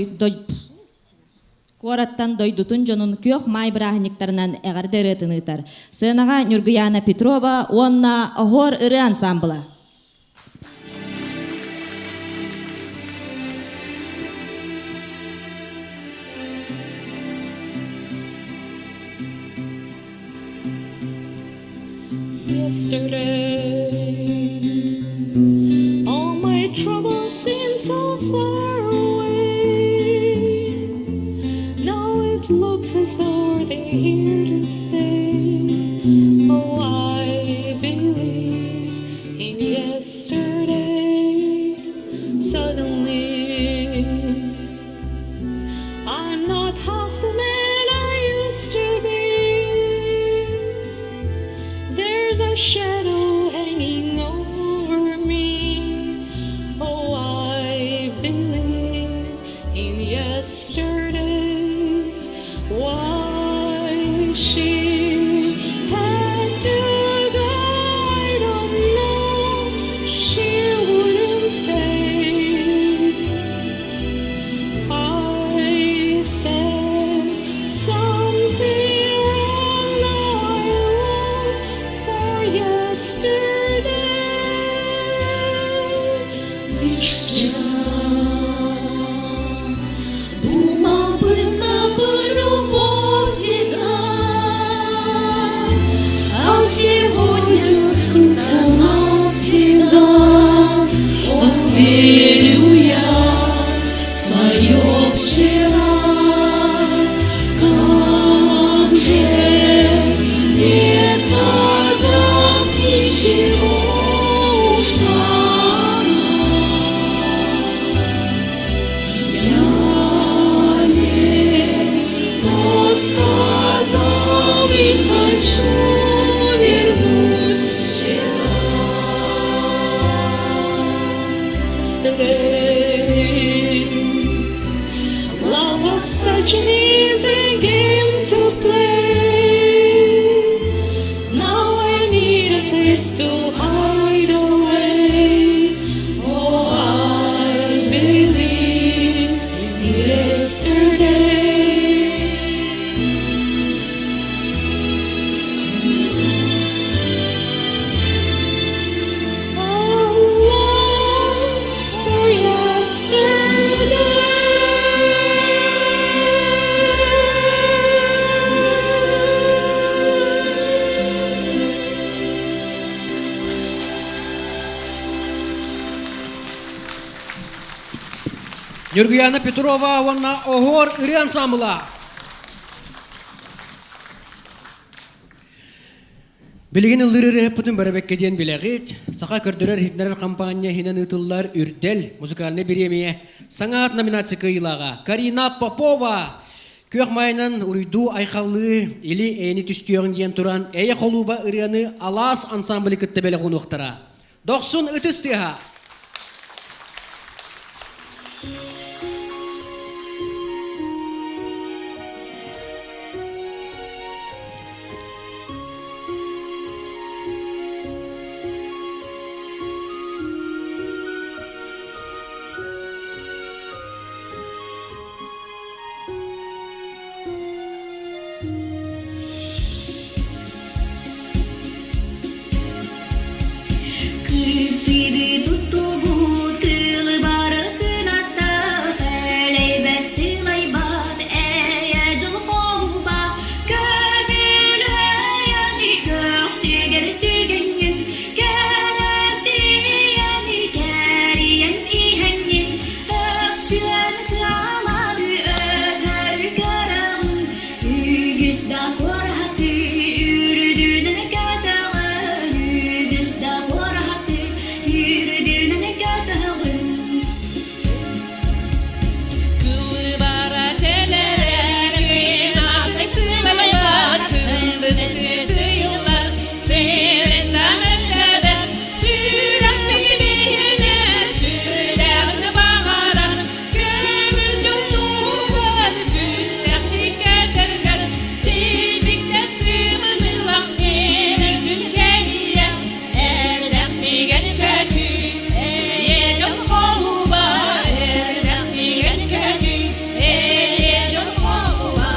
куораттан дойдутун дьонун күөх маай бырааһынньыктарынан эҕэрдэ ырыатын ыытар. Сыанаҕа Ньургуяна Петрова уонна Оһуор ырыа ансаамбыла.
Yesterday, all my troubles seem so far away. Now it looks as though they're here to stay. Oh, I believed in yesterday. Suddenly, I'm not half the man I used to be. There's a shadow hanging over me. Oh, I believe in yesterday. Why she had to go, I don't know. She wouldn't say. I said something wrong, now I long for yesterday. Yesterday. Лишь вчера думал бы нам любовь видна, а сегодня скрыться навсегда. О, верю я в свое вчера, как же не сказав ничего ушла Я не подсказал, ведь хочу вернуть вчера.
Yesterday, love was such an easy game to play. Now I need a place to hide away. Oh, I believe in yesterday. I long for yesterday.
Нюргуяна Петрова уонна Оһуор ырыа ансамбла. Билигин ыллыыр ырыаһыппытын бэрэбэккэ диэн билэҕит. Саха көрдөрөр-иһитиннэрэр хампаанньа иһинэн ыытыллар Үрдэл музыкальнай бириэмийэ саҥа аат номинация кыайыылааҕа Карина Попова күөх маайынан уруйдуу айхаллыы или эйэни түстүөҕүн диэн туран эйэ холууба ырыаны Алаас ансамблы кытта бэлэх уунуохтара. Дохсун ытыс тыаһа!
Кыттыйды туттубут кылы бары кынаттах, элэйбэт сылайбат эйэ дьыл холуба, көмүлэйэни көхсүгэр сүгэннин, кэлэсийэни кэрийэн иһэннин, өксүөн кыаманы өтөр көрөҕүн, үгүс да куораты үрдүнэн көтөҕөн, үгүс да куораты үрдүнэн көтөҕөн.
Кылыбара кэлэрэ күн атай сылайбат, кындыс сыйылар, сэрен да мөттөбөт, сүрэх билиһинэ, сүрдэҕин баҕарар, көҥүл дьоллуугар, күстэхтик кэтэргэр, силбиктэн тымынылах сэрэргин кэрийэ, эрдэхтигэн көтүй, эйэ дьон холуба, эрдэхтигэн көтүй, эйэ дьон холуба.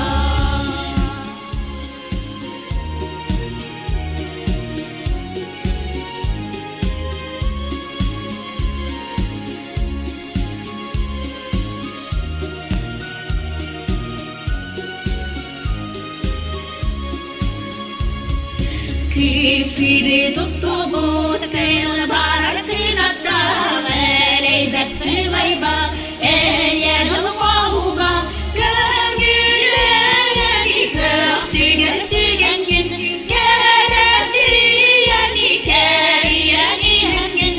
Кыптыйды туттубут кыл барар кынаттаах, элэйбэт сылайбат, эйэ дьыл холуба, көҥүлү көхсүгэр сүгэҥҥин, кэрэсийэни кэрийэн иһэҥҥин,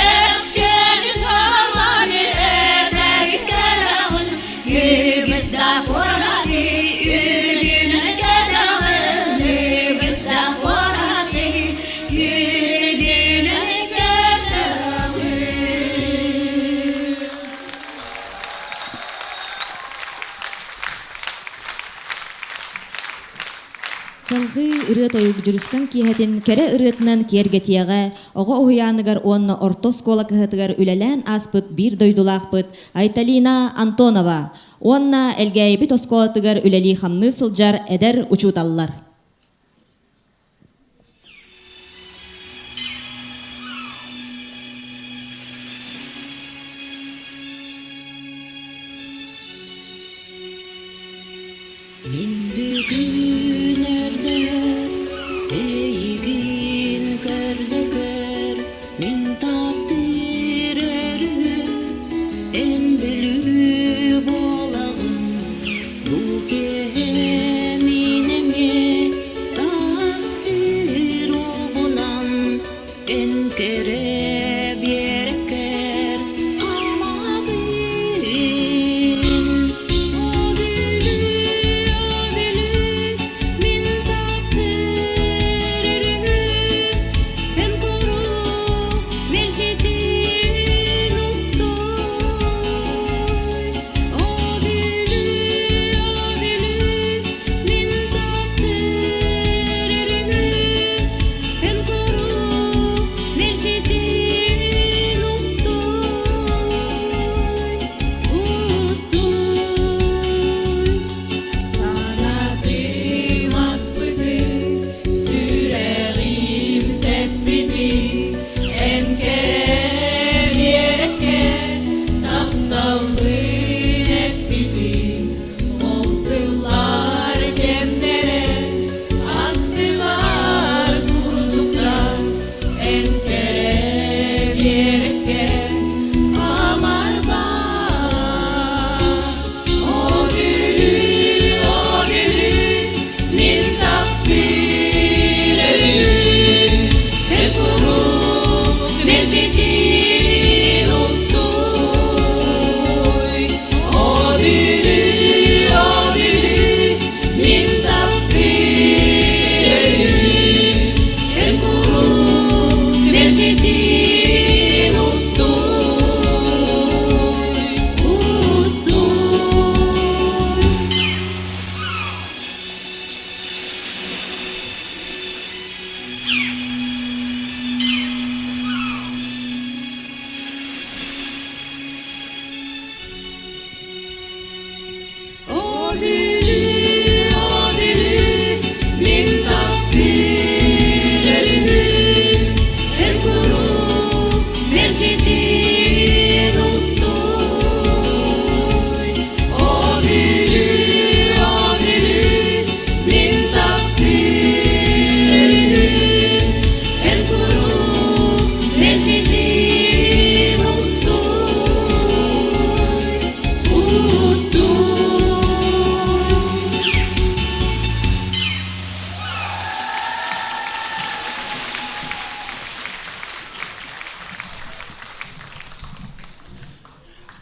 өксүөнү талары өтөр көрөҕүн, үгүс да куораты үрдүнэн көтөҕүн, үгүс да куораты үрдүнэн көтөҕүн.
Салҕыы ырыа-тойук дьүрүскэн киэһэтин кэрэ ырыатынан киэргэтиэҕэ оҕо уһуйааныгар уонна орто оскуола кыһатыгар үлэлээн ааспыт биир дойдулаахпыт Айталина Антонова уонна Элгээйибит оскуолатыгар үлэлии-хамныы сылдьар эдэр учууталлар.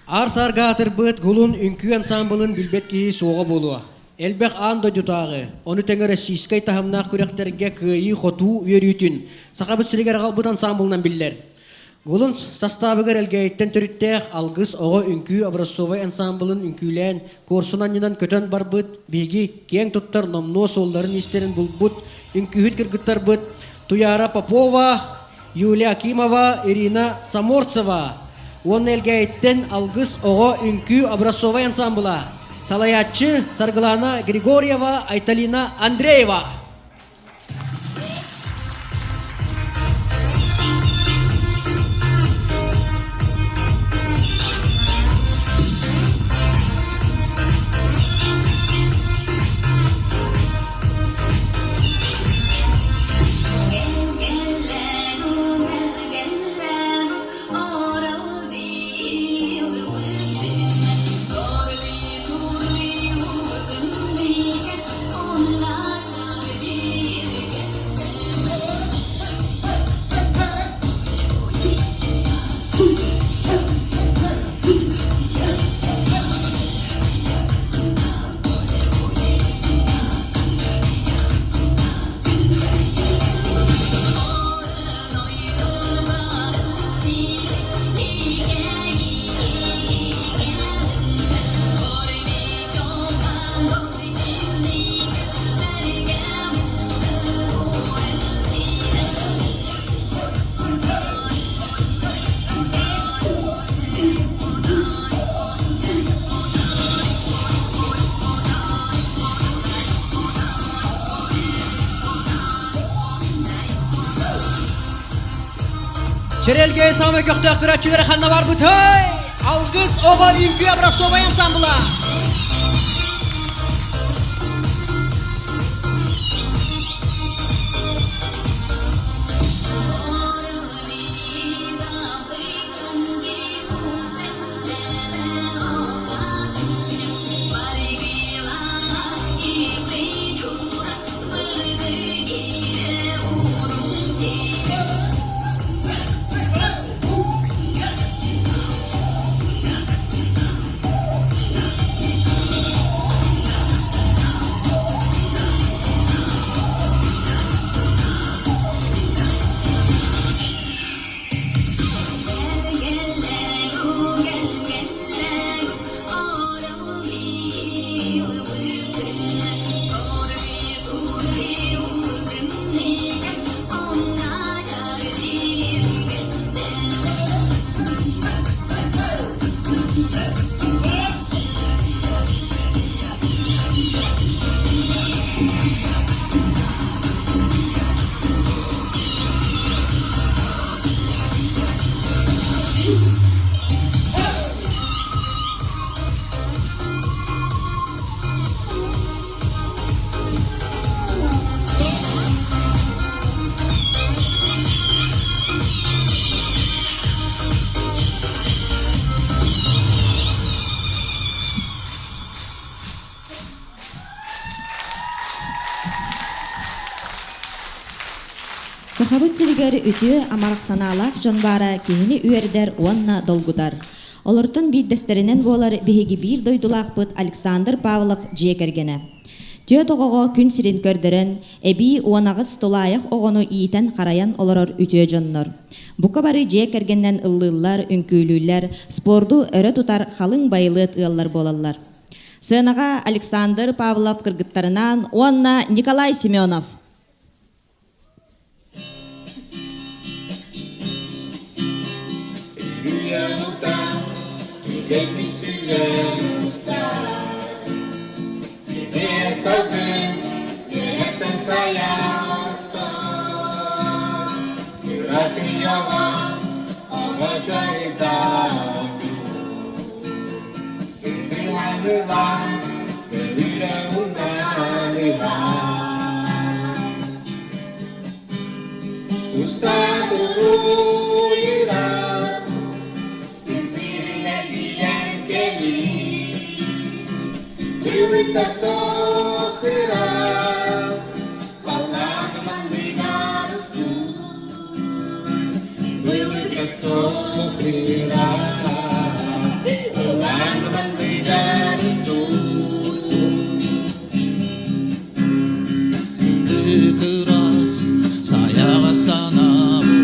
Аар саарга аатырбыт Гулун үҥкүү ансаамбылын билбэт киһи суоҕа буолуо. Элбэх аан дойдутааҕы, ону тэҥэ российскай таһымнаах күрэхтэргэ кыайыы-хотуу үөрүүтүн Сахабыт сиригэр аҕалбыт ансаамбылынан биллэр. Гулун састаабыгар Элгээйиттэн төрүттээх Алгыс оҕо үҥкүү образцовай ансаамбылын үҥкүүлээн, куорсун анньынан көтөн барбыт, биһиги киэҥ туттар номнуо суолларын-иистэрин булбут үҥкүүһүт кыргыттарбыт Туяра Попова, Юлия Акимова, Ирина Саморцева уонна Элгээйиттэн Алгыс оҕо үҥкүү образцовай ансаамбыла, салайааччы Саргылана Григорьева, Айталина Андреева. Чэрэлгээ саамай көхтөөх көрөөччүлэрэ ханна барбытай? Алгыс оҕо үҥкүү образцовай ансамбла!
Сахабыт сиригэр үтүө амарах санаалаах дьон баара киһини үөрдэр уонна долгутар. Олортон биирдэстэринэн буолар биһиги биир дойдулаахпыт Александр Павлов дьиэ кэргэнэ. Түөрт оҕоҕо күн сирин көрдөрөн, эбии 18 тулаайах оҕону иитэн-харайан олорор үтүө дьоннор. Бука бары дьиэ кэргэнинэн ыллыыллар, үҥкүүлүүллэр, спорду өрө тутар халыҥ байылыат ыаллар буолаллар. Сыанаҕа Александр Павлов кыргыттарынаан уонна Николай Семенов.
Аллаан мандыгар Сындыкырас саяға сана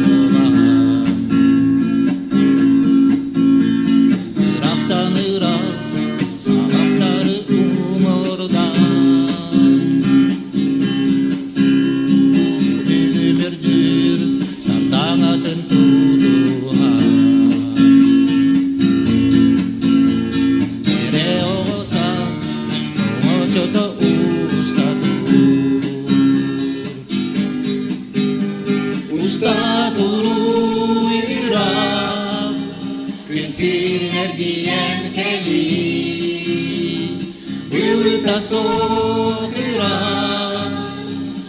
болан Ырақтан ырақ сағаттары умырдан Дүлүмүрдүр сардаҥатын тутуһан Эрэ оҕо саас оҥочото устатуур Уста туруй ыраах күн сирин эргийэн кэлии Былыта суох ыраас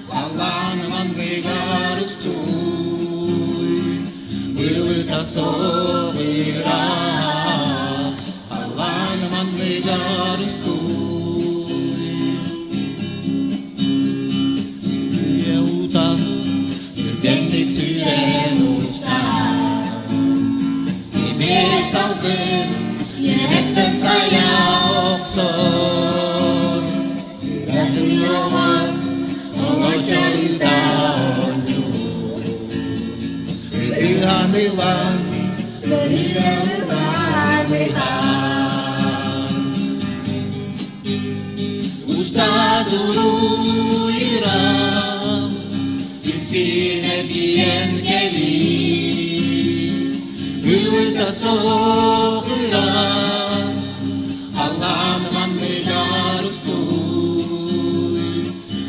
халлаан анныгар устууй Былыта суох ыраас халлаан анныгар устууй Үйэ ута түргэнник сүүрэн устар Сибиэ салгын үөһэттэн сайа охсор Үрэхи оҕо оҥочо оонньуур Ытыһан ылан Уста туруйра Күн кэлии Былыта суох ыраас Халлаан манныгар устууй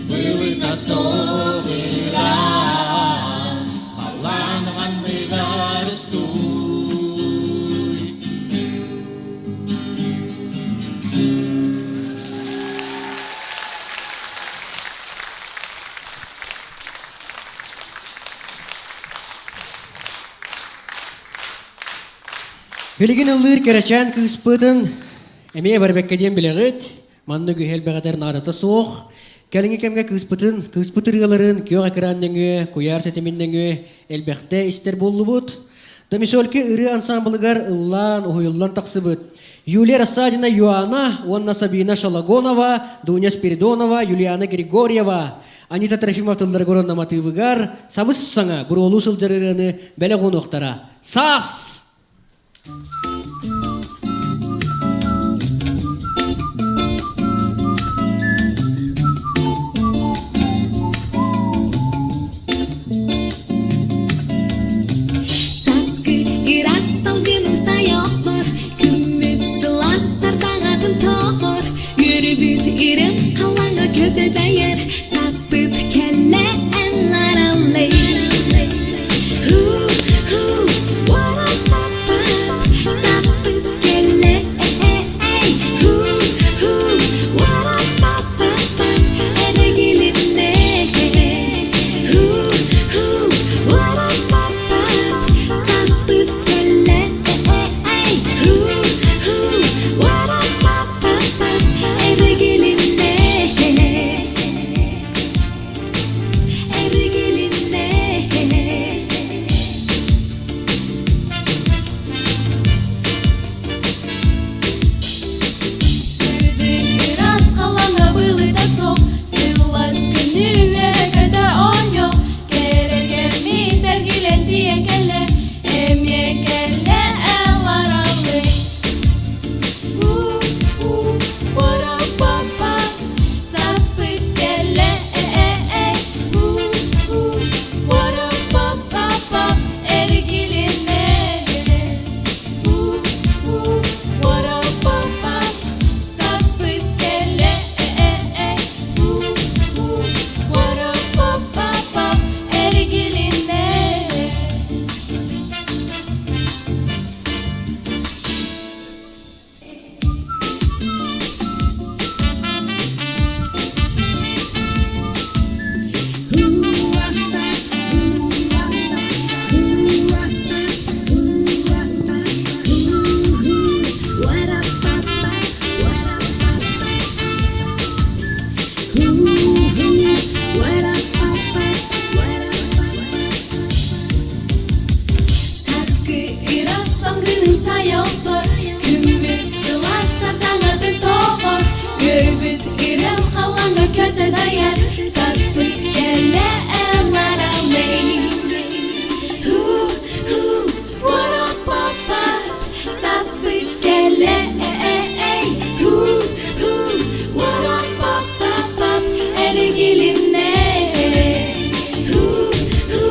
Былыта суох ыраас Халлаан манныгар устууй
Билигин ыллыыр кэрэчээн кыыспытын эмиэ барбекка диэн билэҕит. Маннык үһэл бэҕэтэр наадата суох. Кэлиҥҥи кэмҥэ кыыспытын, кыыспыт ырыаларын күөх экран нөҥүө, куйаар ситимин нөҥүө элбэхтэ истэр буоллубут. Домисольки ырыа ансамблыгар ыллаан, уһуйуллан тахсыбыт. Юлия Рассадина Юана уонна Сабина Шалагонова, Дуня Спиридонова, Юлиана Григорьева, Анита Трофимов тылларыгар уонна матыыбыгар сабыс саҥа буруолуу сылдьар ырыаны бэлэх уунуохтара. Саас!
Саскы ыраас салгынын сайа охсор, күммүт сылаас сардаҥатын тоҕор, үөрүбүт ирэм халлааҥҥа көтө дайар, саспыт кэллэ эн лараллай. Саспыт кэллэ эй, эрэгилиннэ. Саспыт кэллэ эй, эрэгилиннэ. Эрэгилиннэ.
Ыраас халлааҥҥа былыта суох, сылаас күнү үөрэ-көтө оонньоо, кэрэгэммит эргилэн тиийэн кэллэ, эмиэ кэллэ эл-араллыы. У-у, саспыт кэллэ, э-э-эй, у-у, эргилиннэ. У-у, саспыт кэллэ, э-э-эй, у-у, эргилиннэ. Саскы ыраас салгынын сайа охсор, күммүт
Үөрбүт ырам халлаҥҥа көтөн айар, саспыт кэллэ элларалей. Ху-ху, воропапап, саспыт кэллэ эй. Ху-ху, воропапапап, эргилиннэ. Ху-ху,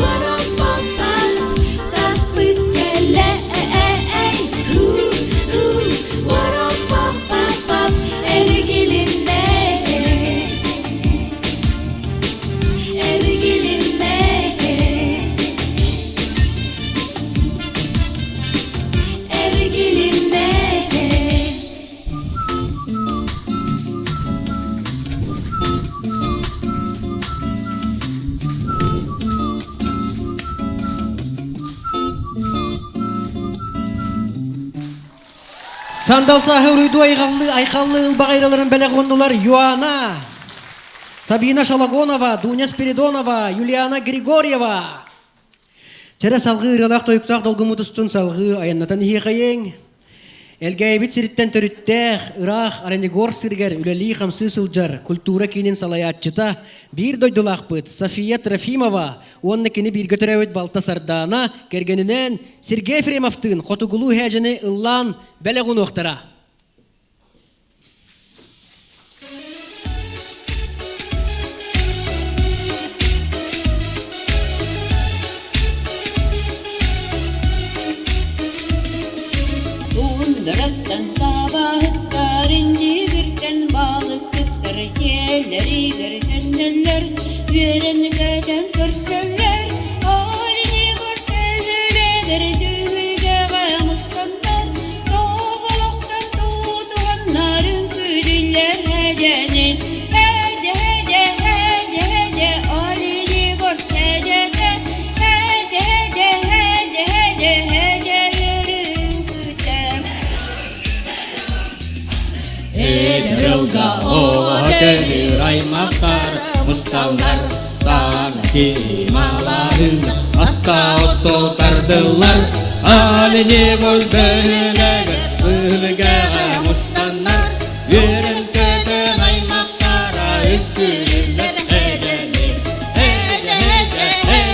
воропапап, саспыт кэллэ эй. Ху-ху, воропапапап, эргилиннэ. Эргилиннэ. Эргилиннэ.
Сандал сааһы уруйду айҕаллыы айхаллыы ылбаҕайраларын бэлэх уоннулар Юана, Сабина Шалагонова, Дуня Спиридонова, Юлиана Григорьева. Чэрэ салгыы ырыалаах тойуктаах долгуммут устун салгыы айаннатан иһиэхэйиҥ. Элгээйбит сириттэн төрүттээх, ыраах Оленегор сиригэр үлэлии-хамсыы сылдьар культура киинин салайааччыта, биир дойдулаахпыт София Трофимова уонна кини бииргэ төрөөбүт балта Сардаана кэргэнинээн Сергей Ефремовтыын хотугулуу һээдьэни ыллаан бэлэх уунуохтара.
Туундараттан табаһыттар индигиртэн балыксыттар дьиэлэригэр төннөллөр, үөрэн-көтөн көрсөллөр. Оленегор төһүлэгэр түһүлгэҕэ мустаннар, тоҕолохтон туутуһаннар үҥкүүлүүллэр һэдьэни. Һэдьэ, һэдьэ, һэдьэ, һэдьэ, Оленегор һэдьэтэ, һэдьэ, һэдьэ, һэдьэ, һэдьэ, һэдьэ үҥкүүтэ.
Эдэр оҕо аймақтар мусталлар, саҥа киһи малаһын аста остол тардыллар, Оленегор бөһүлэгэр быһылыгаҕа мустаннар, үөрэн көтөн аймақтара үҥкүүлүүллэр эдьэни. Эдьэ, эдьэ,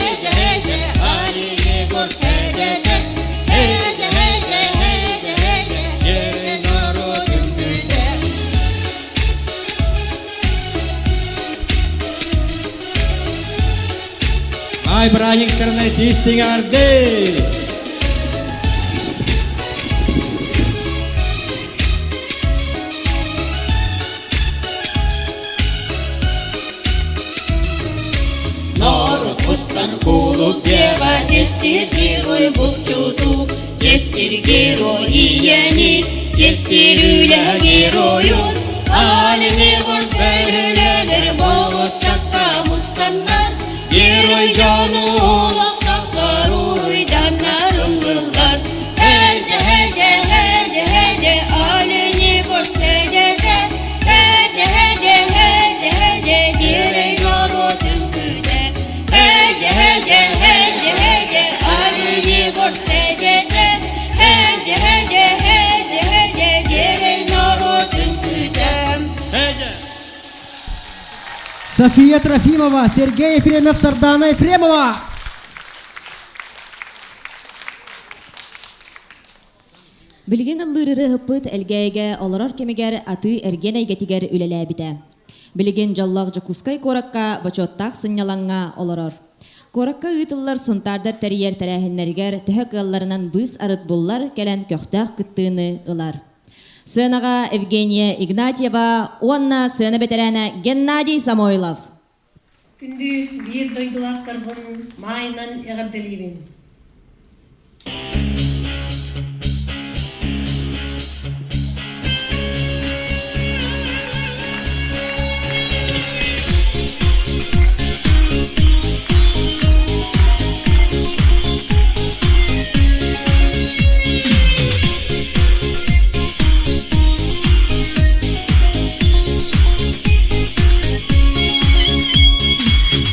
эдьэ, эдьэ, Оленегор сэдэтэ, эдьэ, эдьэ, эдьэ, эдьэ, дьэрин норуот үҥкүүтэ. Ай бырааһынньыктарынан тиистиҥарды!
Норуот мустан кулук дева тестир герой булчуту, тестир герой ийэни, тестир үлэ геройун.
Оленегор
бөһүлэгэр болуоссакка мустаннар,
Герой дьону
олохтохтор уруйданнар ыллыллар. Эдьэ, эдьэ, эдьэ, эдьэ, Оленегор сэдэтэ, эдьэ, эдьэ, эдьэ, эдьэ, дирей норуот үҥкүүтэ. Эдьэ, эдьэ, эдьэ, эдьэ, Оленегор сэдэтэ, эдьэ, эдьэ, эдьэ, эдьэ, дирей норуот үҥкүүтэ.
София Трофимова, Сергей Ефремов, Сардана Ефремова.
Билигин ыллыыр ырыаһыппыт Элгээйигэ олорор кэмигэр атыы-эргиэн эйгэтигэр үлэлээбитэ. Билигин дьоллоох Дьокуускай куоракка бочуоттаах сынньалаҥҥа олорор. Куоракка ыытыллар сунтаардар тэрийэр тэрээһиннэригэр төһө кыалларынан быыс-арыт буллар кэлэн көхтөөх кыттыыны ылар. Сыанаҕа Евгения Игнатьева уонна сыана бэтэрээнэ Геннадий Самойлов.
Күндү биир дойдулаахтарбын маайынан эҕэрдэлиибин.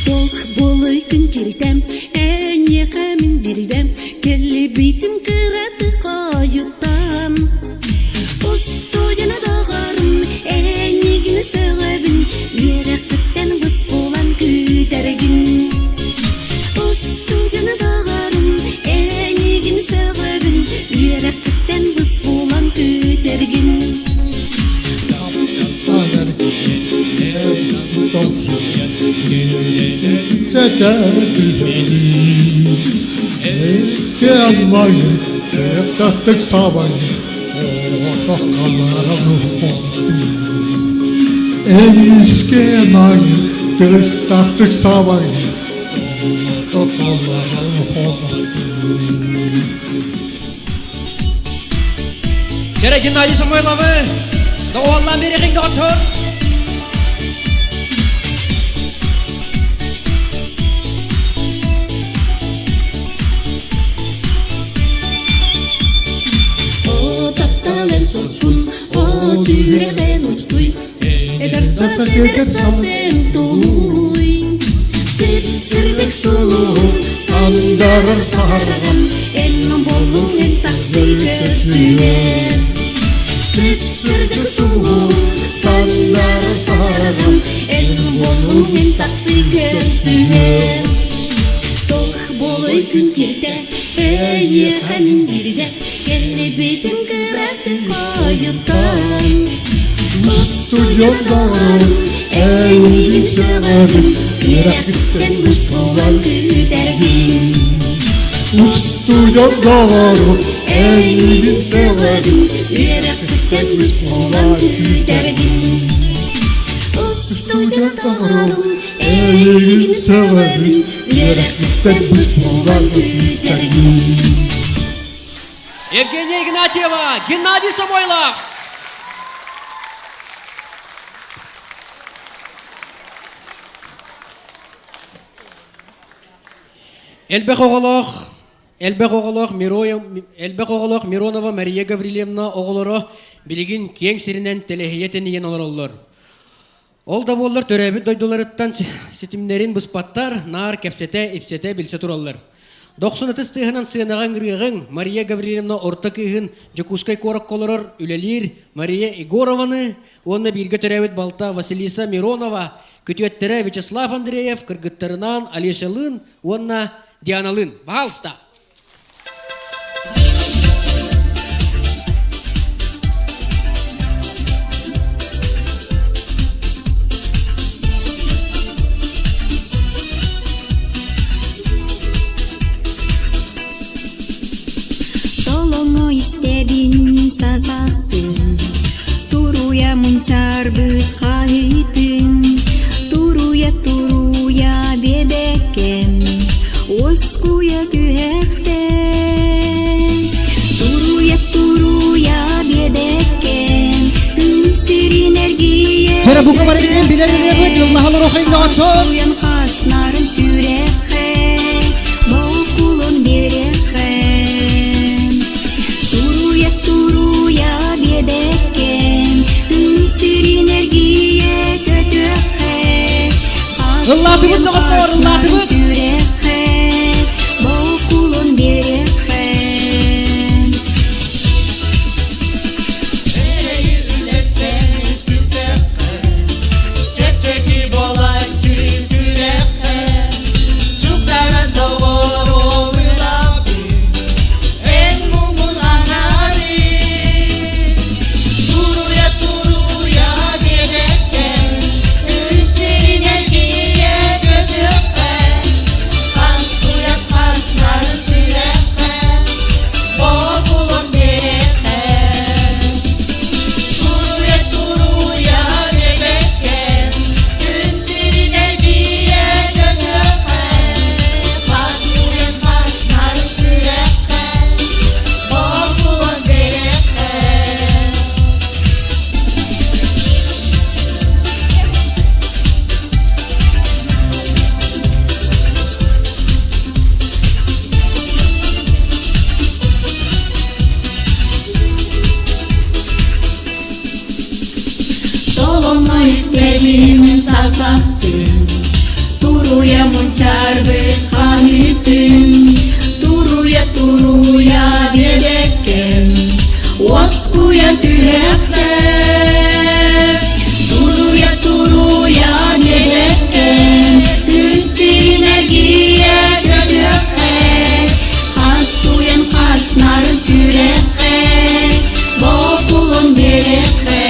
Туох буолуй күн киритэм, эйиэхэ мин биридем, кэллибитим кыраты хойуттан. Устудьана доҕорум,
Кэриэтэ түһэрин Эске аллайын Тыктаттык сабайын Оҕото халаран хоттун Эмискэ майын Тыктаттык сабайын Оҕото халаран хоттун
Чэрэ Геннадий Самойловы доҕуһаллаан биэриэхиҥ доҕоттор!
О, тапталын соспун, о, сүрэҕин устуй, эдэр саас, эдэр саас эн толуй. Сип-сирдик сулуһум,
Сандарар саһарҕам,
эн боллуҥ эн тахсый көрсүөм. Сип-сирдик сулуһум,
Сандарар саһарҕам,
эн боллуҥ эн тахсый көрсүөм. Тох болой күн кирдэ, эйиэхэ мин бирдэ, кэллибитим кыраты хойутан.
Устуйан доҕорум, эйигин сөҕөрүм, үөрэхпиттэн
бусулан күүтэргин.
Устуйан доҕорум, эйигин сөҕөрүм,
Үөрэхпиттэн бусулан күүтэргин. Устуйан доҕорум,
эйигин сөҕөрүм, үөрэхпиттэн бусулан күүтэргин.
Евгения Игнатьева, Геннадий Самойлов! Элбэх оҕолоох, элбэх оҕолоох Мироя, элбэх оҕолоох Миронова Мария Гаврильевна оҕолоро билигин киэҥ сиринэн тэлэһийэ тэнийэн олороллор. Ол да буоллар төрөөбүт дойдуларыттан ситимнэрин быспаттар, наар кэпсэтэ-ипсэтэ билсэ тураллар. Дохсун ытыс тыаһынан сыанаҕа ыҥырыаҕыҥ Мария Гаврильевна орто кыыһын Дьокуускай куоракка олорор үлэлиир Мария Егорованы уонна бииргэ төрөөбүт балта Василиса Миронова, күтүөттэрэ Вячеслав Андреев кыргыттарынаан Алешалыын уонна Дианалыын. Баһаалыста!
Толоҥо истэбин сасахсын, Туруйа мунчаарбыт хаһыытын, Туруйа, туруйа биэбэккэм, Уоскуйа түһэхтэн. Туруйа, туруйа биэбэккэм, Күн сирин эргийэ
Чэрэ бука барыбытын билэр ырыабыт ыллаһалар охойноҕотор.
Туруйан хаснарын сүрэххэ, Бокулун биэрэххэ. Туруйа, туруйа биэбэккэм, Күн сирин эргийэ көтүөххэ.
Ыллаатыбыт доҕоттоор, ыллаатыбыт.
Сүрэххэ, бокулун биэрэххэ.
Чэпчэки буолааччы сүрэххэ, Чуктаран доҕорум ылабын, Эн муҥун аҥарын. Туруйа, туруйа биэрэккэм, Күн сирин эргийэ көтүөххэ, Хас уйат хаснарын сүрэххэ, Бокулун биэрэххэ. Туруйа, туруйа биэрэккэм, Күн сирин эргийэ көтүөххэ, Хас уйат хаснарын сүрэххэ, Бокулун биэрэххэ.
Толоҥо истэбин сасахсын, Туруйа мунчаарбыт хаһыытын, Туруйа, туруйа биэбэккэм, Уоскуйа түһэхтэр. Туруйа, туруйа биэбэккэм, Күн сирин эргийэ көтүөххэ, Хас уйан хас нарын сүрэххэ, Бокулун биэрэххэ.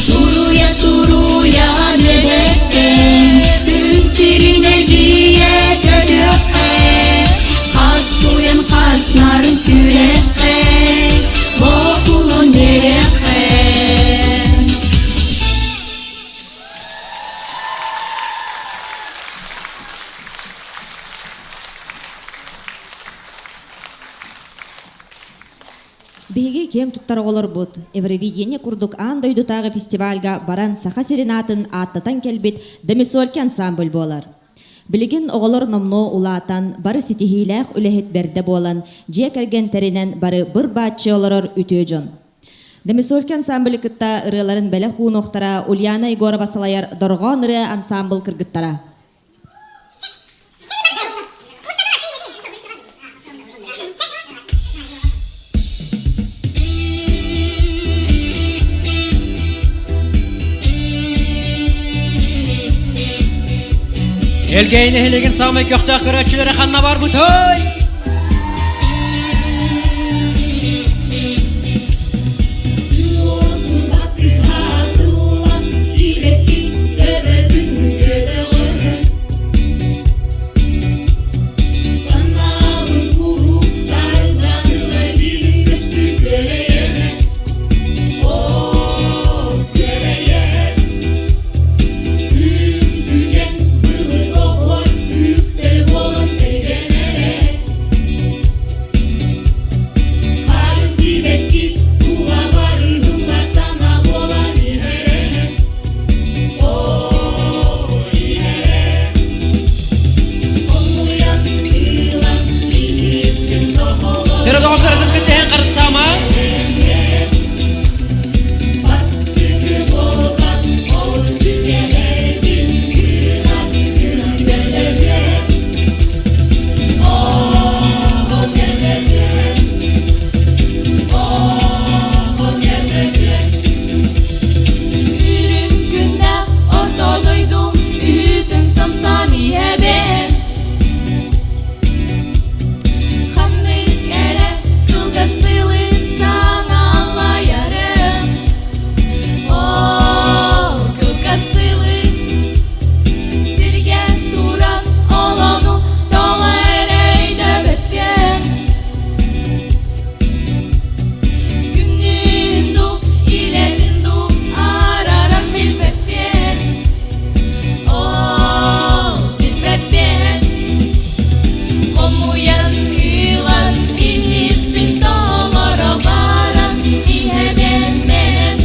Туруйа, туруйа биэбэккэм, Күн сирин
Биһиги киэҥ туттар оҕолорбут Евровидение курдук аан дойдутааҕы фестивальга баран Саха сирин аатын ааттатан кэлбит Домисольки ансамбль буолар. Билигин оҕолор номнуо улаатан, бары ситиһиилээх үлэһит бэрдэ буолан, дьиэ кэргэн тэринэн бары быр-бааччы олорор үтүө дьон. Домисольки ансамблы кытта ырыаларын бэлэх уунуохтара Ульяна Егорова салайар Дорҕоон ырыа ансаамбыл кыргыттара.
Элгээйи нэһилиэгин саамай көхтөөх көрөөччүлэрэ ханна барбытай? Чэрэ доҕоттор ытыскын тэһэн харыстаама.
Үрүҥ күннээх орто дойдум үүтүн самсаан иһэбин Ханнык эрэ кылгас тылы саҥалайарым Оо, кылгас тылы сиргэ туран олону тоҕо эрэ өйдөбөппүн Күннүүн дуу, илэтин дуу арааран билбэппин Оо, билбэппин Хомуйан ыылан иһиппин толоро баран иһэбин мен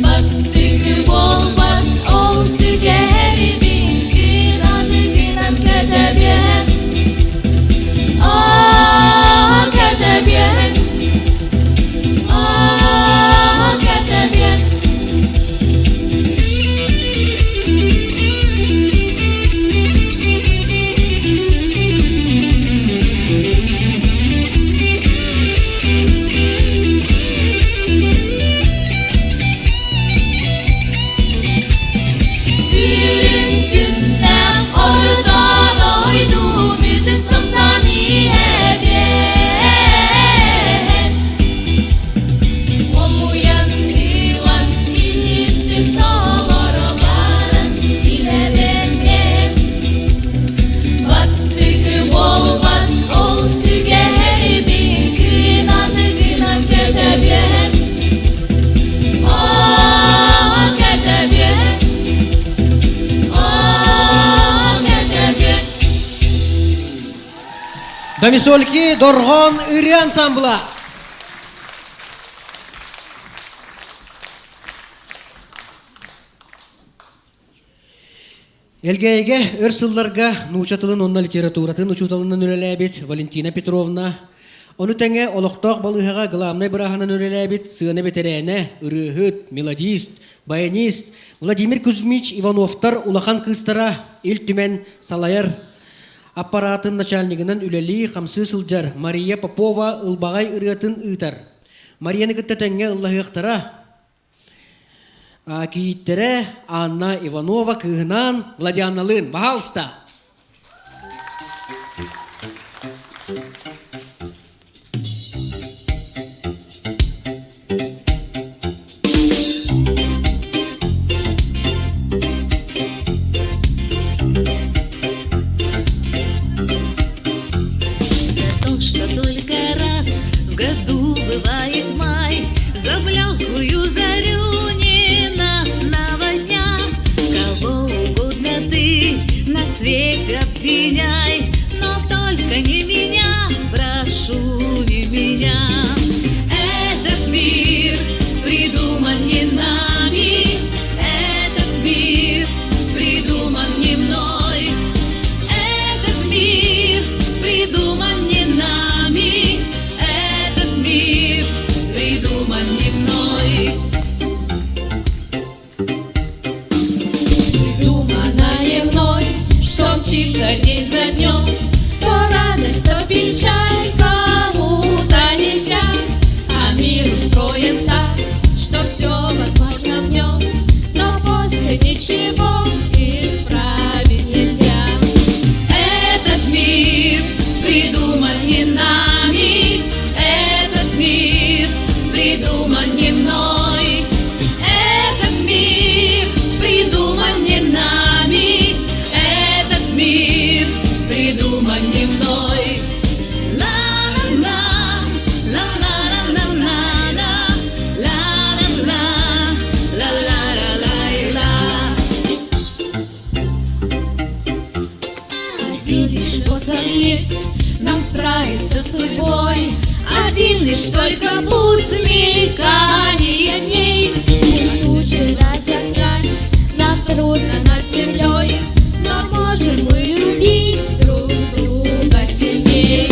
Баттыгы буолбат ол сүгэһэрибин кынатыгынан көтөбүөн Аа, көтөбүөн Аа, көтөбүөн Үрүҥ күннээх орто дойду бүтүн сымсан иһэбин Хомуйан ылан иһиппин толоро баран иһэбин мен Баттыгы буолбат ол сүгэһэрибин кынатыгынан көтөбүөн Аа, көтөбүөн Аа, көтөбүөн
Домисольки Дорҕоон ырыа ансамбла. Элгээйигэ өр сылларга нуучча тылын уонна литературатын учууталынан үлэлээбит Валентина Петровна, ону тэҥэ олохтоох балыыһаҕа главнай бырааһынан үлэлээбит сыана бэтэрээнэ, ырыаһыт, мелодист, баянист Владимир Кузьмич Ивановтар улахан кыыстара Ил Түмэн салайар аппараатын начальнигынан үлэлии-хамсыы сылдьар Мария Попова ылбаҕай ырыатын ыытар. Марияны кытта тэҥҥэ ыллаһыахтара Кийииттэрэ Анна Иванова кыыһынаан Владианналыын, баһаалыста!
За то, что только раз в году бывает май, За блеклую зарю ненастного дня. Кого угодно ты на свете обвиняй, Но только не меня, прошу, не меня. мир придуман не нами, этот мир придуман не мной. Придумано не мной, что мчится день за днем, То радость, то печаль кому-то неся. А мир устроен так, что все возможно в нем, Но после ничего исправить нельзя. Этот мир придуман не нами, этот мир придуман не мной. Этот мир придуман не нами, этот мир придуман не мной. Ла-ла-ла, ла-ла-ла-ла-ла, ла-ла-ла, ла-ла-ла-ла-ла. Один лишь способ есть нам справиться с судьбой, Один лишь только путь мелькания дней.
Летучий разогнать нам трудно над землей, Но можем мы любить друг друга сильней.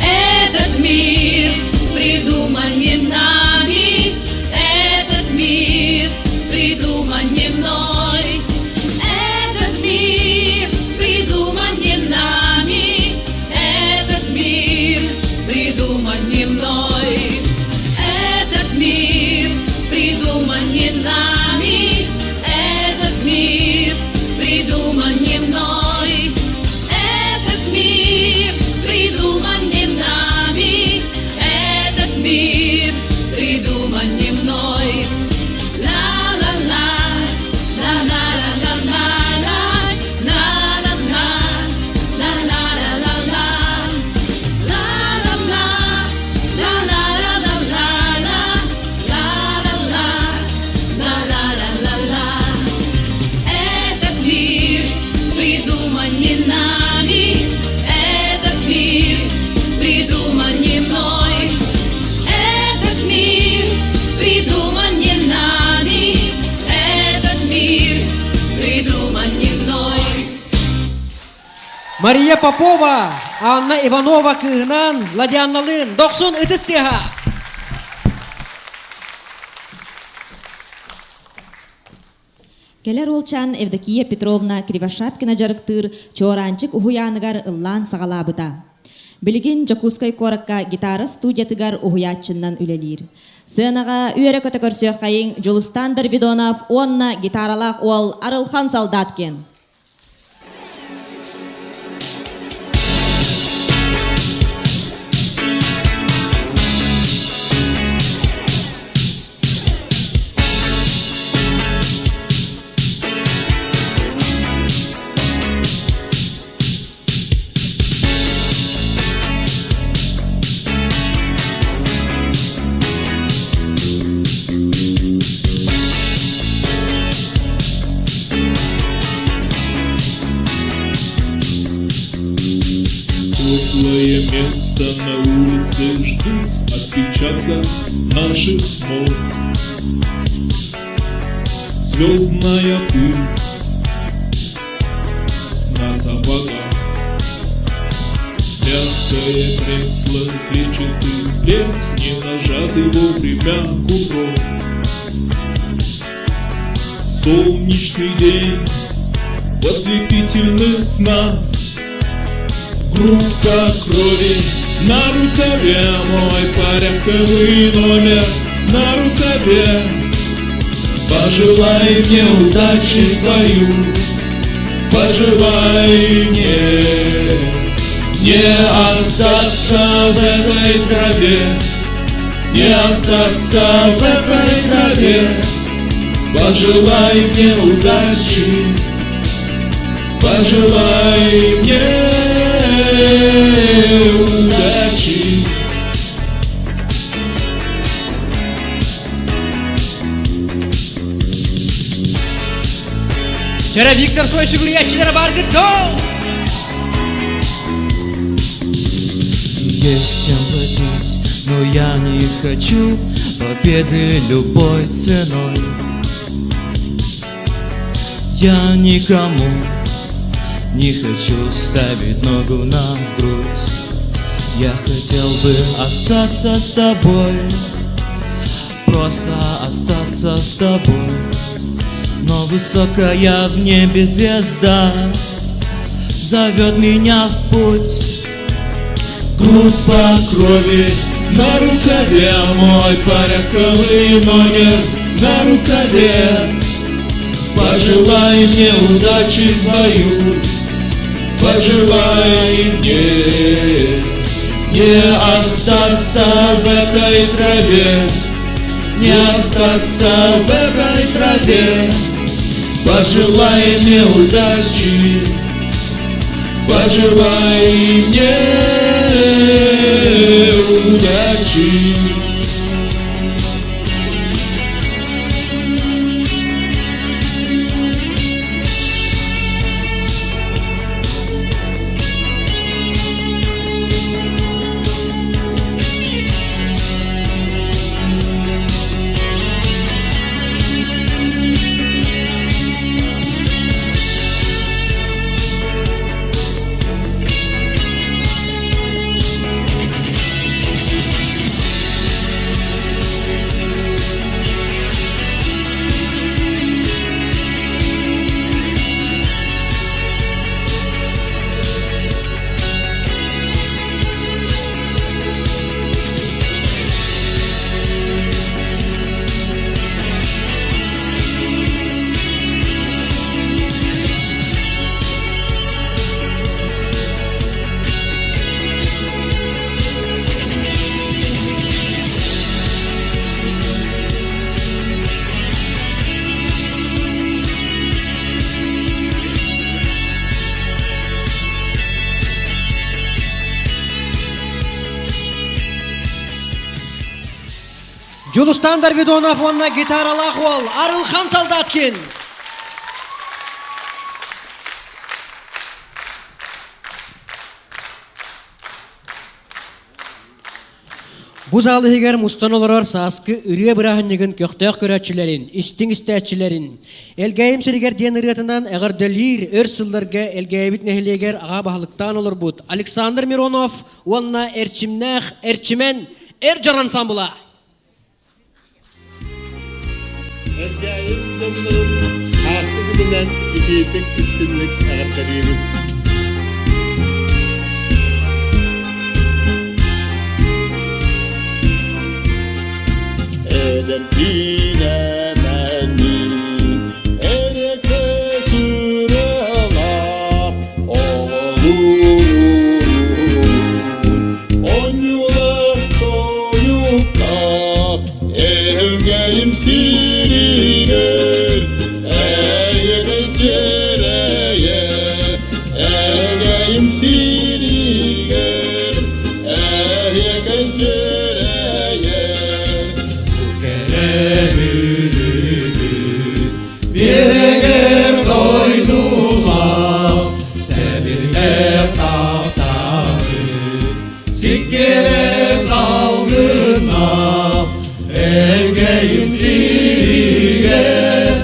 Этот мир придуман не нами, этот мир придуман не мной. Этот мир придуман не нами, этот мир придуман не мной. Этот мир придуман не нами, этот мир придуман не мной. Этот мир придуман не нами, этот мир придуман не мной. Ла-ла-ла, ла-ла-ла-ла-ла, ла-ла-ла, ла-ла-ла-ла-ла, ла-ла-ла, ла-ла-ла-ла-ла, ла-ла-ла, ла-ла-ла-ла-ла. Этот мир придуман не нами, этот мир придуман не мной. Этот мир придуман не нами, этот мир придуман не мной.
Мария Попова, Анна Иванова кыһынан, Ладианналыын, дохсун ытыс тыаһа!
Кэлэр уолчаан Евдокия Петровна Кривошапкина дьарыктыыр Чуораанчык уһуйааныгар ыллаан саҕалаабыта. Билигин Дьокуускай куоракка гитара студиятыгар уһуйааччыннан үлэлиир. Сыанаҕа үөрэ-көтө көрсүөххэйиҥ Дьулустаан Дарвидонов уонна гитаралаах уол Арылхан Солдаткин.
Теплое место на улице ждут отпечатка наших ног. Звездная пыль на сапогах. Мягкое кресло, клетчатый плед, не нажатый вовремя курок. Солнечный день в ослепительных снах. Группа крови на рукаве, мой порядковый номер на рукаве. Пожелай мне удачи в бою, пожелай мне не остаться в этой траве, не остаться в этой траве. Пожелай мне удачи, пожелай мне удачи.
Чэрэ Виктор Цой сүгүрүйээччилэрэ бааргыт дуо?
Есть чем платить, но я не хочу победы любой ценой. Я никому Не хочу ставить ногу на грудь. Я хотел бы остаться с тобой, просто остаться с тобой. Но высокая в небе звезда зовет меня в путь.
Группа крови на рукаве, мой порядковый номер на рукаве. Пожелай мне удачи в бою, пожелай мне не остаться в этой траве, не остаться в этой траве. Пожелай мне удачи, пожелай мне удачи.
Жулустан Дарвидонов уонна гитаралаах уол Арылхан Солдаткин. Бу зал иһигэр мустан олорор сааскы ырыа бырааһынньыгын көхтөөх көрөөччүлэрин, истиҥ истээччилэрин, Элгээйим сиригэр диэн ырыатынан эҕэрдэлиир өр сылларга Элгээйибит нэһилиэгэр аҕа баһылыктаан олорбут Александр Миронов уонна эрчимнээх Эрчимэн эр дьон ансамбла.
Элгээйим дьоннорун ааспыт күнүнэн итиитик истинник эҕэрдэлиибин. Эдэрдиинэмэниин эрэкэ сүрэҕэ оҕолууруун Онньулар тойуктаах эһэлгэйим сиригэр эйэҕэй дьэрэйэ эһэлгэйим сиригэр эйэҕэй дьэрэйэ
Биэрэгэр дойдулаах, сэбирдэх тахтаахы, сиккиэрэ салгыннаах, элгэйим сиригэр,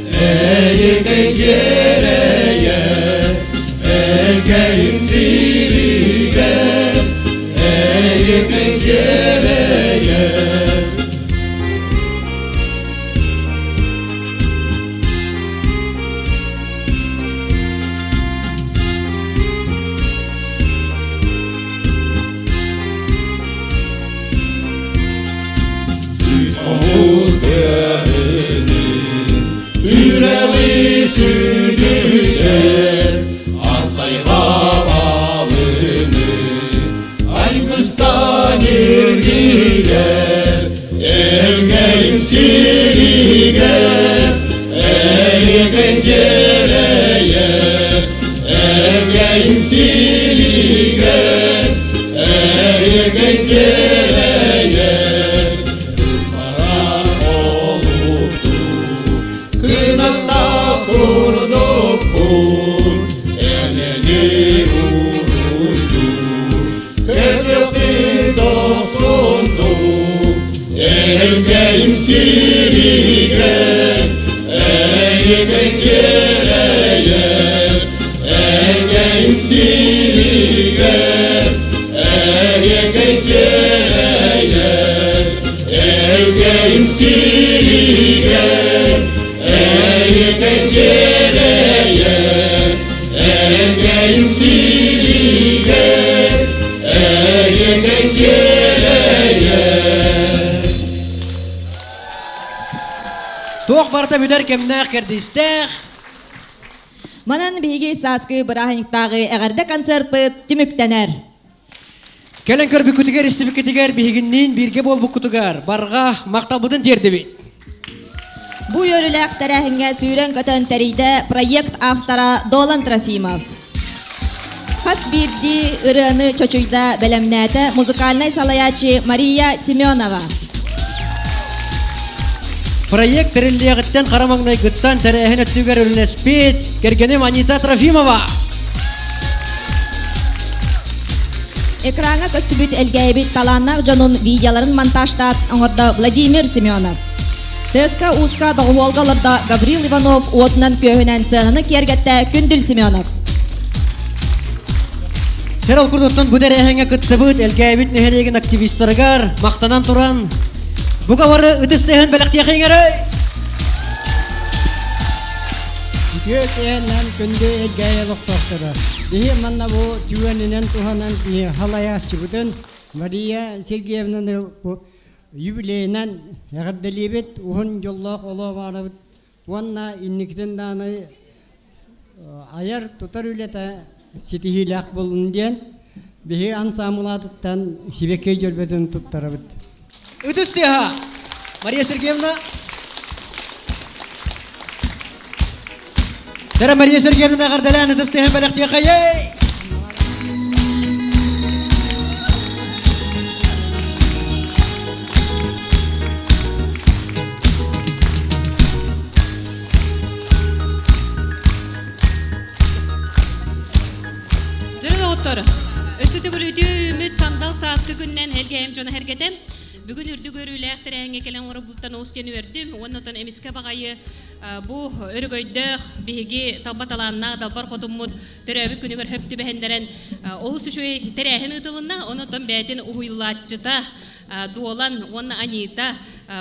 эйикэй дьиэрэйэ, элгэйим сиригэр, эйикэй дьиэрэйэ.
сиригэр эһиэкэй дьиэрэйэр Элгэйим сиригэр эһиэкэй дьиэрэйэр Элгэйим сиригэр эһиэкэй дьиэрэйэр
Туох барыта бүтэр кэмнээх кэрдиистээх.
Манан биһиги сааскы бырааһынньыктааҕы эҕэрдэ концерпыт түмүктэнэр.
Кэлэн көрбүккүтүгэр, истибиккитигэр биһигинниин бииргэ буолбуккутугар барҕа махталбытын тиэрдибит.
Бу үөрүүлээх тэрээһиҥҥэ сүүрэн-көтөн тэрийдэ проект автора Долан Трофимов. Хас биирдии ырыаны чочуйда бэлэмнээтэ музыкальнай салайааччы Мария Семенова.
Проект тэриллиэҕиттэн хара маҥнайгыттан тэрээһин өттүгэр үлэлэспит кэргэним Анита Трофимова.
Экраҥҥа көстүбүт элгээйбит талааннаах дьонун видеоларын монтажтаат оҥордо Владимир Семенов. Тыаска ууска доҕуһуолга олордо Гаврил Иванов уотунан-күөһүнэн сыананы киэргэттэ Күндүл Семенов.
Сэр ол курдуктан бу тэрээһиҥҥэ кыттыбыт Элгээйбит нэһилиэгин активистарыгар махтанан туран бука бары ытыс тыаһын бэлэхтиэхиҥ эрэ!
Үтүө киһинэн күндү Элгээйи олохтоохторо. Биһи манна бу түгэнинэн туһанан халайааччыбытын Мария Сергеевнаны бу юбилейынан эҕэрдэлиибит, уһун дьоллоох олох баарабыт уонна инникитин даҕаны айар тутар үлэтэ ситиһиилээх буоллун диэн биһи ансаамбылаатыттан сибэкки дьөрбөтүн туттарабыт.
Ытыс тыаһа! Мария Сергеевна. Дара Мария Сергеевна эҕэрдэлээн ытыс тыаһын бэлэхтиэхэйэй!
Дөрүн оҕоттор, өссө төгүл үтүө үүммүт сандал сааскы күннэн Элгээйим дьоно сэргэтэ. Бүгүн үрдүк өрүүлээх тэрээһиҥҥэ кэлэн олорбуттан олус диэн үөрдүм. Уонна оттон эмискэ баҕайы бу өрөгөйдөөх биһиги талба талааннаах далбар хотуммут төрөөбүт күнүгэр хөп түбэһиннэрэн олус үчүгэй тэрээһин ыытылынна. Онон бэйэтин уһуйулааччыта Дуолан уонна Анита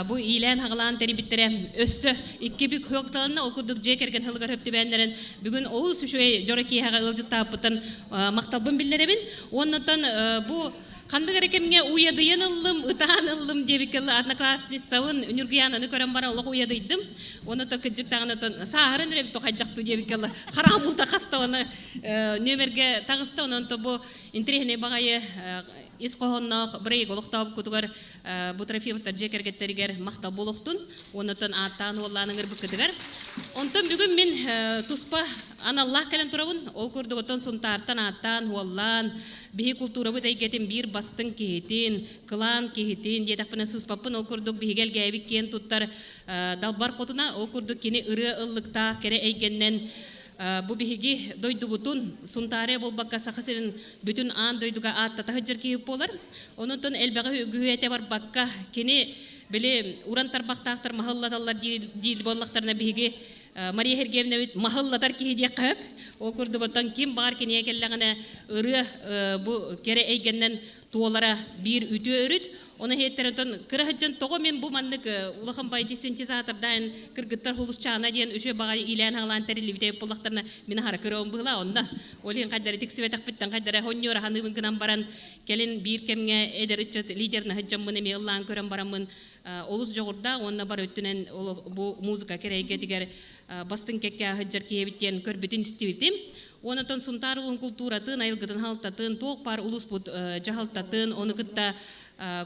бу иилээн-хаҕылаан тэрийбиттэрэ өссө икки бүк хуокталанна. Ол курдук дьиэ кэргэн сылыгар хөп түбэһиннэрэн бүгүн олус үчүгэй дьоро киэһэҕэ ыалдьыттаабыппыттан махталбын биллэрэбин. Уоннаттан бу ханнык эрэ кэмҥэ уйадыйан ыллым, ытаан ыллым диэбиккэ одноклассницабын Ньургуйаананы көрөн баран олох уйадыйдым. Уонна то кырдьык даҕаны сааһыран эрэ эбит хайдах диэбиккэ хараҕым уута хаста уонна нүөмэргэ таҕыста. Онон то бу интэриэһинэй баҕайы ис хоһоонноох бырайыак олохтообуккутугар бу Трофимовтар дьиэ кэргэттэригэр махтал буолуохтун уоннаттан ааттаан уоллаан ыҥырбыккытыгар. Онтон бүгүн мин туспа аналлаах кэлэн турабын. Ол курдук оттон Сунтаартан ааттаан уоллаан биһи култуурабыт эйгэтин биир бастыҥ киһитин, кылаан киһитин диэтэхпинэ сыыспаппын. Ол курдук биһиги Элгээйбит киэн туттар далбар хотуна. Ол курдук кини ырыа ыллыктаах кэрэ эйгэннэн бу биһиги дойдубутун Сунтаарыа буолбакка Саха сирин бүтүн аан дойдуга ааттата сылдьар киһи буолар. Онон элбэҕи үгүһү этэ барбакка, кини били уран тарбахтаахтар маһыллаталлар диир буоллахтарына биһиги Мария Сергеевнабит маһыллатар киһи диэххэ сөп. Ол курдук оттон ким баҕар кинигэ кэллэҕинэ ырыа бу кэрэ эйгэннэн туолара биир үтүө өрүт. Оны иһиттэр онтон кыра сылдьан тоҕо мин бу маннык улахан байти синтезатордаан кыргыттар хулусчаана диэн үчүгэй баҕайы иилээн-хаҕылаан тэриллибитэ буоллахтарына мин аһара кыраым быһыла онно. Ол иһин хайдары тиксибэтэхпиттэн хайдары хонньуора ханыыбын гынан баран кэлин биир кэмҥэ эдэр ыччат лидернаһыт дьоммун эмиэ ыллаан көрөн бараммын олус дьоҕурдаах уонна бары өттүнэн бу музыка кэрэйгэтигэр бастыҥ кэккэ сылдьар киһи эбит диэн көрбүтүн истибитим. Уонна оттон Сунтаар улууһун култууратын, айылгытын халтатын, туох баар улууспут дьаһалтатын, ону кытта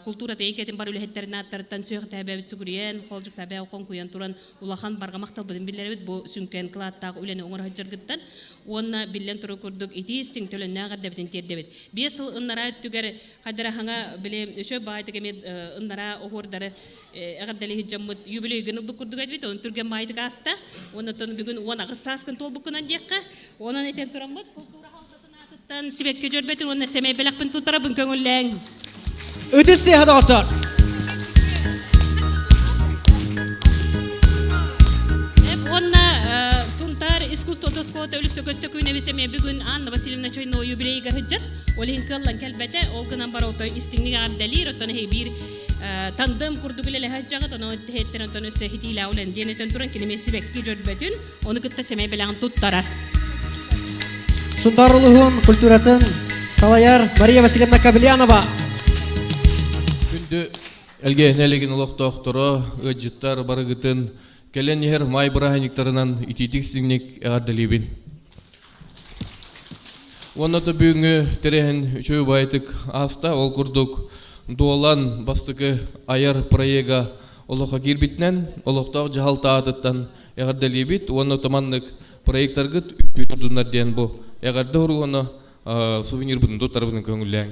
култуурата эйгэтин бар үлэһиттэрин ааттарыттан сүөхтээбэбит сүгүрүйэн, холдьуктаабэ хоҥкуйан туран улахан барҕа махталбытын биллэрэбит бу сүҥкэн кылааттаах үлэни оҥоро сылдьаргыттан уонна биллэн турар курдук итии истиҥ төлөннөөх эрдэбитин тиэрдэбит. Биэс сыл ыннараа өттүгэр хайдара хаҥа били үчүгэй баайтык эмиэ ыннараа оһуордары эҕэрдэлиһит дьоммут юбилейгын ылбыт курдук этибит, онон түргэн баайтык ааста. Онон бүгүн 18 сааскын туолбуккунан диэххэ, онон этэн тураммыт култуура халтатын аатыттан сибэкки дьөрбөтүн уонна сэмэй бэлэхпин туттарабын көҥүллээҥ.
Ытыс тыаһа доҕоттор!
Уонна Сунтаар ис Искусство тоскуота өлүксө көстөкүүн эбис эмиэ бүгүн Анна Васильевна Чойно юбилейгар сылдьар. Ол иһин кыаллан кэлбэтэ, ол гынан бар отой истиҥник эҕэрдэлиир, оттон эһи биир тандем курдук үлэлэһэ сылдьаҕыт, ону тэһиэттэн онтон өссө хитиилээх үлэн диэн этэн туран киними сибэкки дьөрбөтүн, ону кытта сэмэй бэлэҕин туттарар.
Сунтаар улуһун культуратын салайар Мария Васильевна Кобельянова.
Күндү Элгээһин элигин олохтоохторо, ыалдьыттар барыгытын кэлэн иһэр маай бырааһынньыктарынан итиитик сиҥник эҕэрдэлиибин. Уонна да бүгүҥҥү тэрээһин үчүгэй баайытык ааста. Ол курдук Дуолан бастакы айар проега олоххо киирбитинэн олохтоох дьаһалта аатыттан эҕэрдэлиибит уонна туманнык проектаргыт үксүү турдуннар диэн бу эҕэрдэ уругуну сувенирбытын туттарбытын көҥүллээҥ.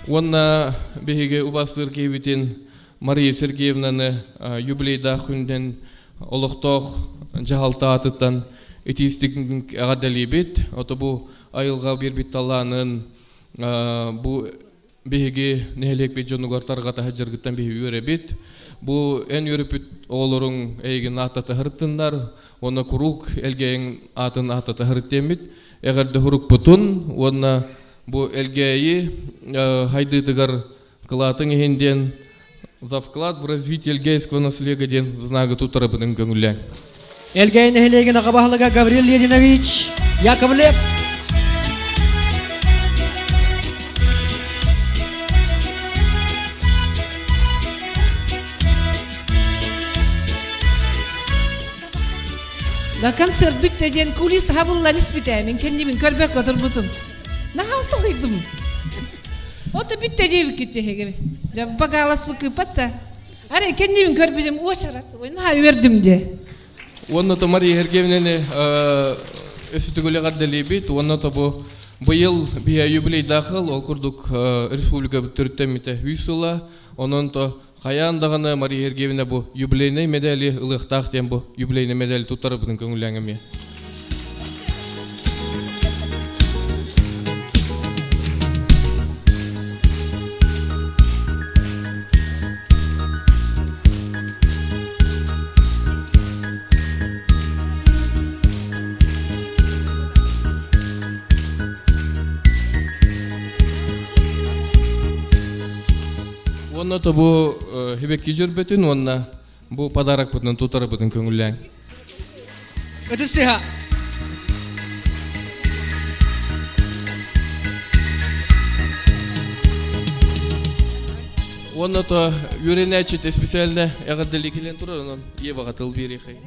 Уонна биһиги убастыыр киһибитин Мария Сергеевнаны юбилейдаах күнүнэн олохтоох дьаһалта аатыттан итиистик эҕэрдэлиибит. Ото бу айылҕа биэрбит талаанын бу биһиги нэһилиэкпит дьонугар тарҕата сылдьаргыттан биһиги үөрэбит. Бу эн үөрүппүт оҕолоруҥ эйигин ааттата сырыттыннар уонна куруук Элгээйиҥ аатын ааттата сырыт Эҕэрдэ сурукпутун уонна бу Элгээйи хайдыытыгар кылаатыҥ иһин диэн за вклад в развитие Элгээйского наследия диэн знагы туттарабытын көҥүллээҥ.
Элгээйи нэһилиэгин аҕа баһылыга Гаврил Ленинович Яковлев.
На концерт бүттэ диэн кулис хабыллан испитэ. Мин кэннибин көрбөккө отурбутум. Наһаа соһуйдум. Ото бүттэ диэбиккит дьэһиги. Дьэ багааласпыккыппат да. Арай кэннибин көрбүтүм уочарат. Ой наһаа үөрдүм дьэ.
Уонна то Мария Сергеевнаны өссө эҕэрдэлиибит уонна то бу быйыл биһэ юбилейдаахыл ол курдук республика төрүттэммитэ үс сыла онон то хайаан даҕаны Мария Сергеевна бу юбилейнай медали ылыахтаах диэн бу юбилейнай медали туттарыбытын көҥүллээҥ эмиэ. Уонна то бу хибекки жүрбөтүн уонна бу подарокпытын тутарыбытын көҥүллээҥ.
Ытыстыха.
Уонна то үөрэнээччи специально эҕэрдэлии кэлэн турар, онон Еваҕа тыл биэриэхэй.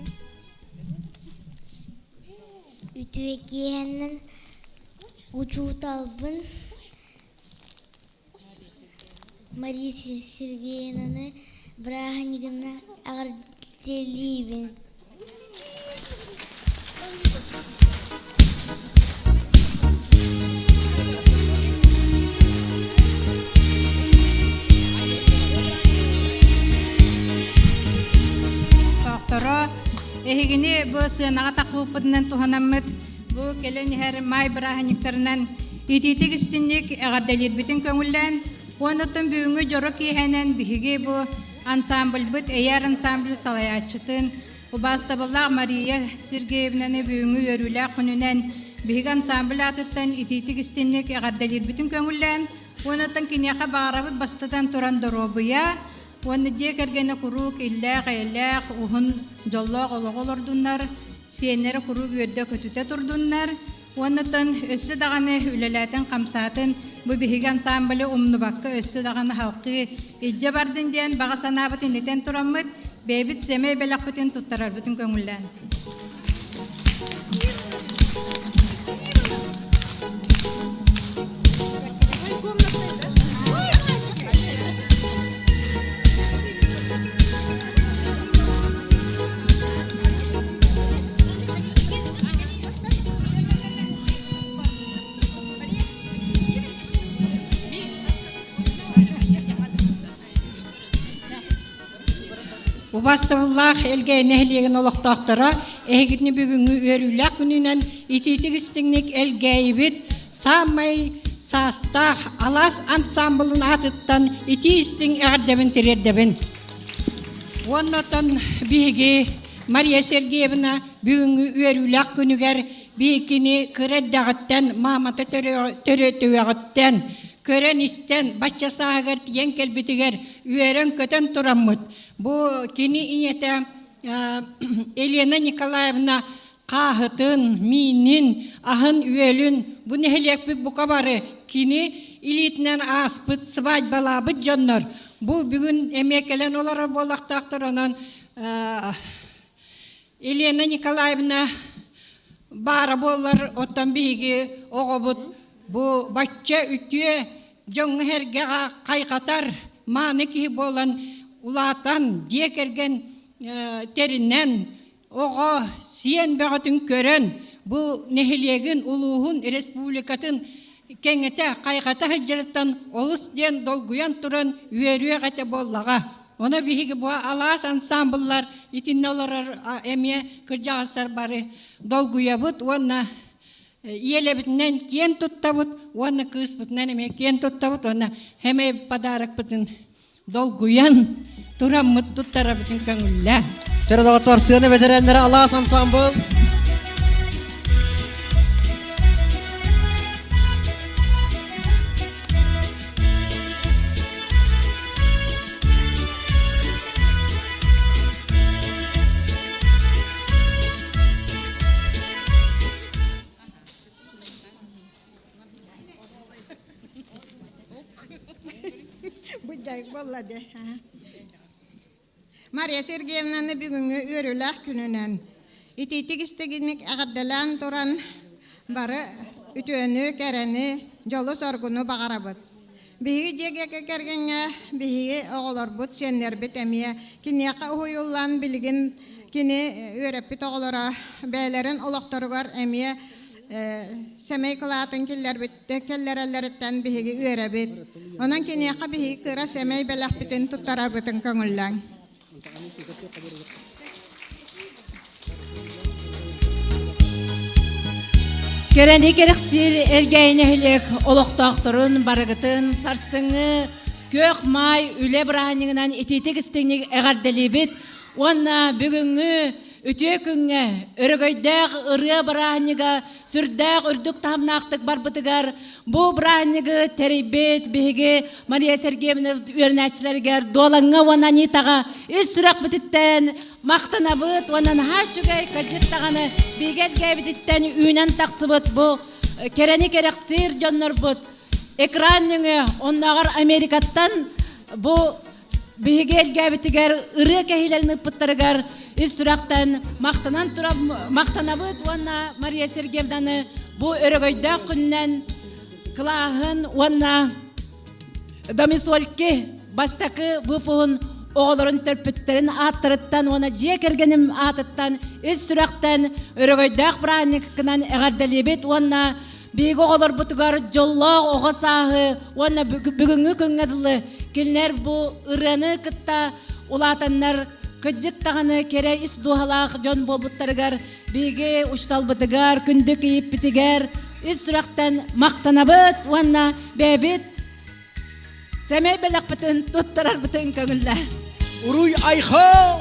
Үтүө киэһэнэн учууталбын Мария Сергеевнаны бырааһынньыгынан эҕэрдэлиибин.
Тоохторо эһигини бу сыанаҕа тахпыппытынан туһанаммыт Бу кэлэн иһэр маай бырааһынньыктарынан итиитик истинник эҕэрдэлиирбитин көҥүллээн, уонна оттон бүгүҥҥү дьоро киэһэнэн биһиги бу ансамбльбыт Эйээр ансамбль салайааччытын убаастабыллаах Мария Сергеевнаны бүгүҥҥү үөрүүлээх күнүнэн биһиги ансамбль аатыттан итиитик истинник эҕэрдэлиирбитин көҥүллээн, уонна оттон киниэхэ баҕарабыт бастатан туран доруобуйа уонна дьиэ кэргэнэ куруук иллээх-эйэлээх, уһун дьоллоох олоҕу олордуннар, сиэннэрэ куруук үөрдэ-көтүтэ турдуннар уонна оттон өссө даҕаны үлэлээтин-хамсаатын бу биһиги ансамблы умнубакка өссө даҕаны халкыы илдьэ бардын диэн баҕа санаабытын этэн тураммыт, бэйэбит сэмэй бэлэхпитин туттарарбытын көҥүллээн.
Убастабыллаах Элгээйи нэһилиэгин олохтоохторо, эһигитини бүгүҥҥү үөрүүлээх күнүнэн итиитик истиҥник Элгээйибит
саамай саастаах алаас ансаамбылын аатыттан итии истиҥ эҕэрдэбин тириэрдэбин. Уонна оттон биһиги Мария Сергеевна бүгүҥҥү үөрүүлээх күнүгэр биһикини кыра эрдэҕиттэн маамата төрөтүөҕүттэн көрөн-истэн бачча сааһыгар тиийэн кэлбитигэр үөрэн-көтөн тураммыт. Бу кини ийэтэ Елена Николаевна хааһытын, миинин, аһын-үөлүн бу нэһилиэкпит бука бары кини илиитинэн ааспыт, свадьбалаабыт дьоннор бу бүгүн эмиэ кэлэн олорор буолуохтаахтар. Онон Елена Николаевна баара буоллар, оттон биһиги оҕобут бу бачча үтүө дьоҥҥо-сэргэҕэ хайҕатар мааны киһи буолан улаатан, дьиэ кэргэн тэринэн, оҕо сиэн бөҕөтүн көрөн, бу нэһилиэгин, улууһун, республикатын кэҥэтэ, хайҕата сылдьарыттан олус диэн долгуйан туран үөрүөх этэ буоллаҕа. Ону биһиги бу алаас ансаамбыллар итиннэ олорор эмиэ кырдьаҕастар бары долгуйабыт уонна ийэлэбитинэн киэн туттабыт уонна кыыспытынан эмиэ киэн туттабыт уонна эмэ подарокпытын долгуйан тураммыт туттарабытын көҥүллээ.
Сэрэ доҕоттор, сыана бэтэрээннэрэ алаас ансаамбыл.
Быдьайык буолла дии. Мария Сергеевнаны бүгүҥҥү үөрүүлээх күнүнэн итиитик истигинник эҕэрдэлээн туран бары үтүөнү, кэрэни, дьолу-соргуну баҕарабыт. Биһиги дьиэ кэргэҥҥэ биһиги оҕолорбут, сиэннэрбит эмиэ киниэхэ уһуйуллан билигин кини үөрэппит оҕолоро бэйэлэрин олохторугар эмиэ сэмэй кылаатын киллэрбит кэллэрэллэриттэн биһиги үөрэбит. Онон киниэхэ биһиги кыра сэмэй бэлэхпитин туттарарбытын көҥүллээҥ.
Кэрэни кэрэхсиир Элгээйи нэһилиэк олохтоохторун барыгытын сарсыҥҥы күөх маай үлэ бырааһынньыгынан итиитик истиҥник эҕэрдэлиибит уонна бүгүҥҥү үтүө күҥҥэ өрөгөйдөөх ырыа бырааһынньыга сүрдээх үрдүк таһымнаахтык барбытыгар бу бырааһынньыгы тэрийбит биһиги Мария Сергеевна үөрэнээччилэригэр Дуолаҥҥа уонна Анитаҕа ис сүрэхпититтэн махтанабыт уонна наһаа үчүгэй кырдьык даҕаны биһиги элгээбититтэн үүнэн тахсыбыт бу кэрэни кэрэхсиир дьоннорбут экран нөҥүө оннооҕор Америкаттан бу биһиги элгээбитигэр ырыа кэһиилэрин ыппыттарыгар ис сүрэхтэн махтанан туран махтанабыт уонна Мария Сергеевнаны бу өрөгөйдөөх күнүнэн кылааһын уонна Домисольки бастакы выпуһун оҕолорун төрпүттэрин ааттарыттан уонна дьиэ кэргэним аатыттан ис сүрэхтэн өрөгөйдөөх бырааһынньыккынан эҕэрдэлиибит уонна биһиги оҕолорбутугар дьоллоох оҕо сааһы уонна бүгүҥҥү күҥҥэ дылы кинилэр бу ырыаны кытта улаатаннар кырдьык даҕаны кэрэ ис дууһалаах дьон буолбуттарыгар биһиги учууталбытыгар күндү кийииппитигэр ис сүрэхтэн махтанабыт уонна бэйэбит сэмэй бэлэхпитин туттарарбытын көҥүллээ.
Уруй айхал!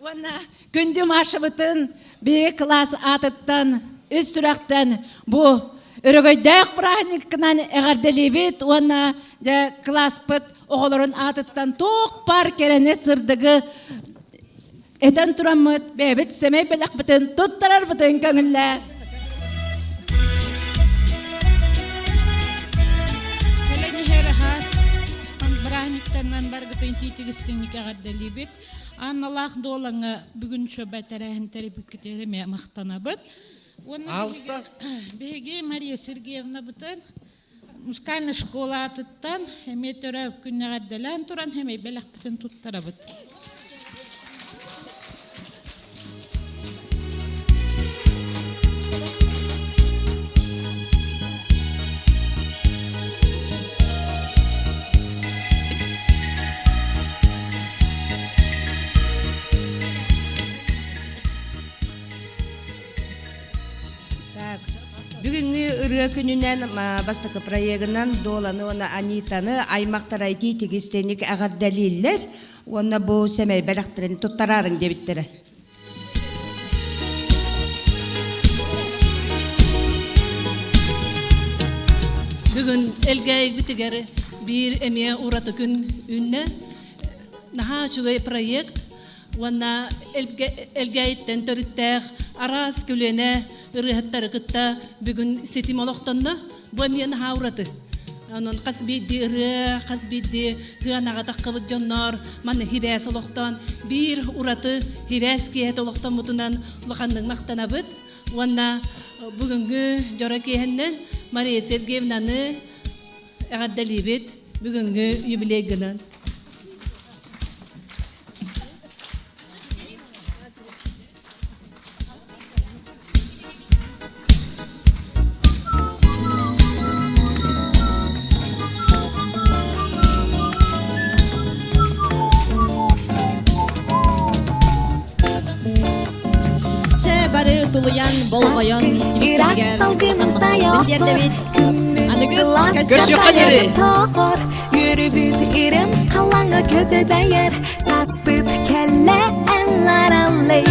Уонна күндү Машабытын биһиги кылаас аатыттан ис сүрэхтэн бу өрөгөйдөөх бырааһынньыккынан эҕэрдэлиибит уонна дьэ кылааспыт оҕолорун аатыттан туох баар кэрэни сырдыгы этэн тураммыт бэйэбит сэмэй бэлэхпитин туттарарбытын көҥүллээ.
Кэлэн иһэр аһаас бырааһынньыктарынан баргытын тиитигистинник эҕэрдэлиибит. Анналаах дуолаҥа бүгүн шөбө тэрээһин тэрийбиккитигэр эмиэ махтанабыт. Уонна биһиги Мария Сергеевнабытын Музыкальнай школа аатыттан эмиэ төрөөбүт күн эҕэрдэлээн туран эмэй бэлэхпитин туттарабыт.
Так, бүгүҥҥү ырыа күнүнэн бастакы проегынан Дуоланы уонна Анитаны аймахтара итии тигистиник эҕэрдэлииллэр уонна бу сэмэй бэлэхтэрин туттараарыҥ диэбиттэрэ.
Бүгүн Элгээйбитигэр биир эмиэ ураты күн үүннэ. Наһаа үчүгэй проект уонна Элгээйиттэн төрүттээх араас көлүөнэ ырыаһыттары кытта бүгүн ситим олохтонно. Бу эмиэ наһаа ураты. Онон хас биирдии ырыа, хас биирдии сыанаҕа таххыбыт дьоннор манна хибээс олохтоон биир ураты хибээс киэһэтэ олохтоммутунан улаханнык махтанабыт. Уонна бүгүҥҥү дьоро киэһэннэн Мария Сергеевнаны эҕэрдэлиибит бүгүҥҥү юбилейгынан.
Чэ бары тулуйан, болҕойон истибиккитигэр улахан махталбытын тиэрдэбит. Аныгыс
Көрсүөххэ диэри!
Үөрүбүт ирэм халаҥа көтөдайар Саспыт кэллэ эллараллей.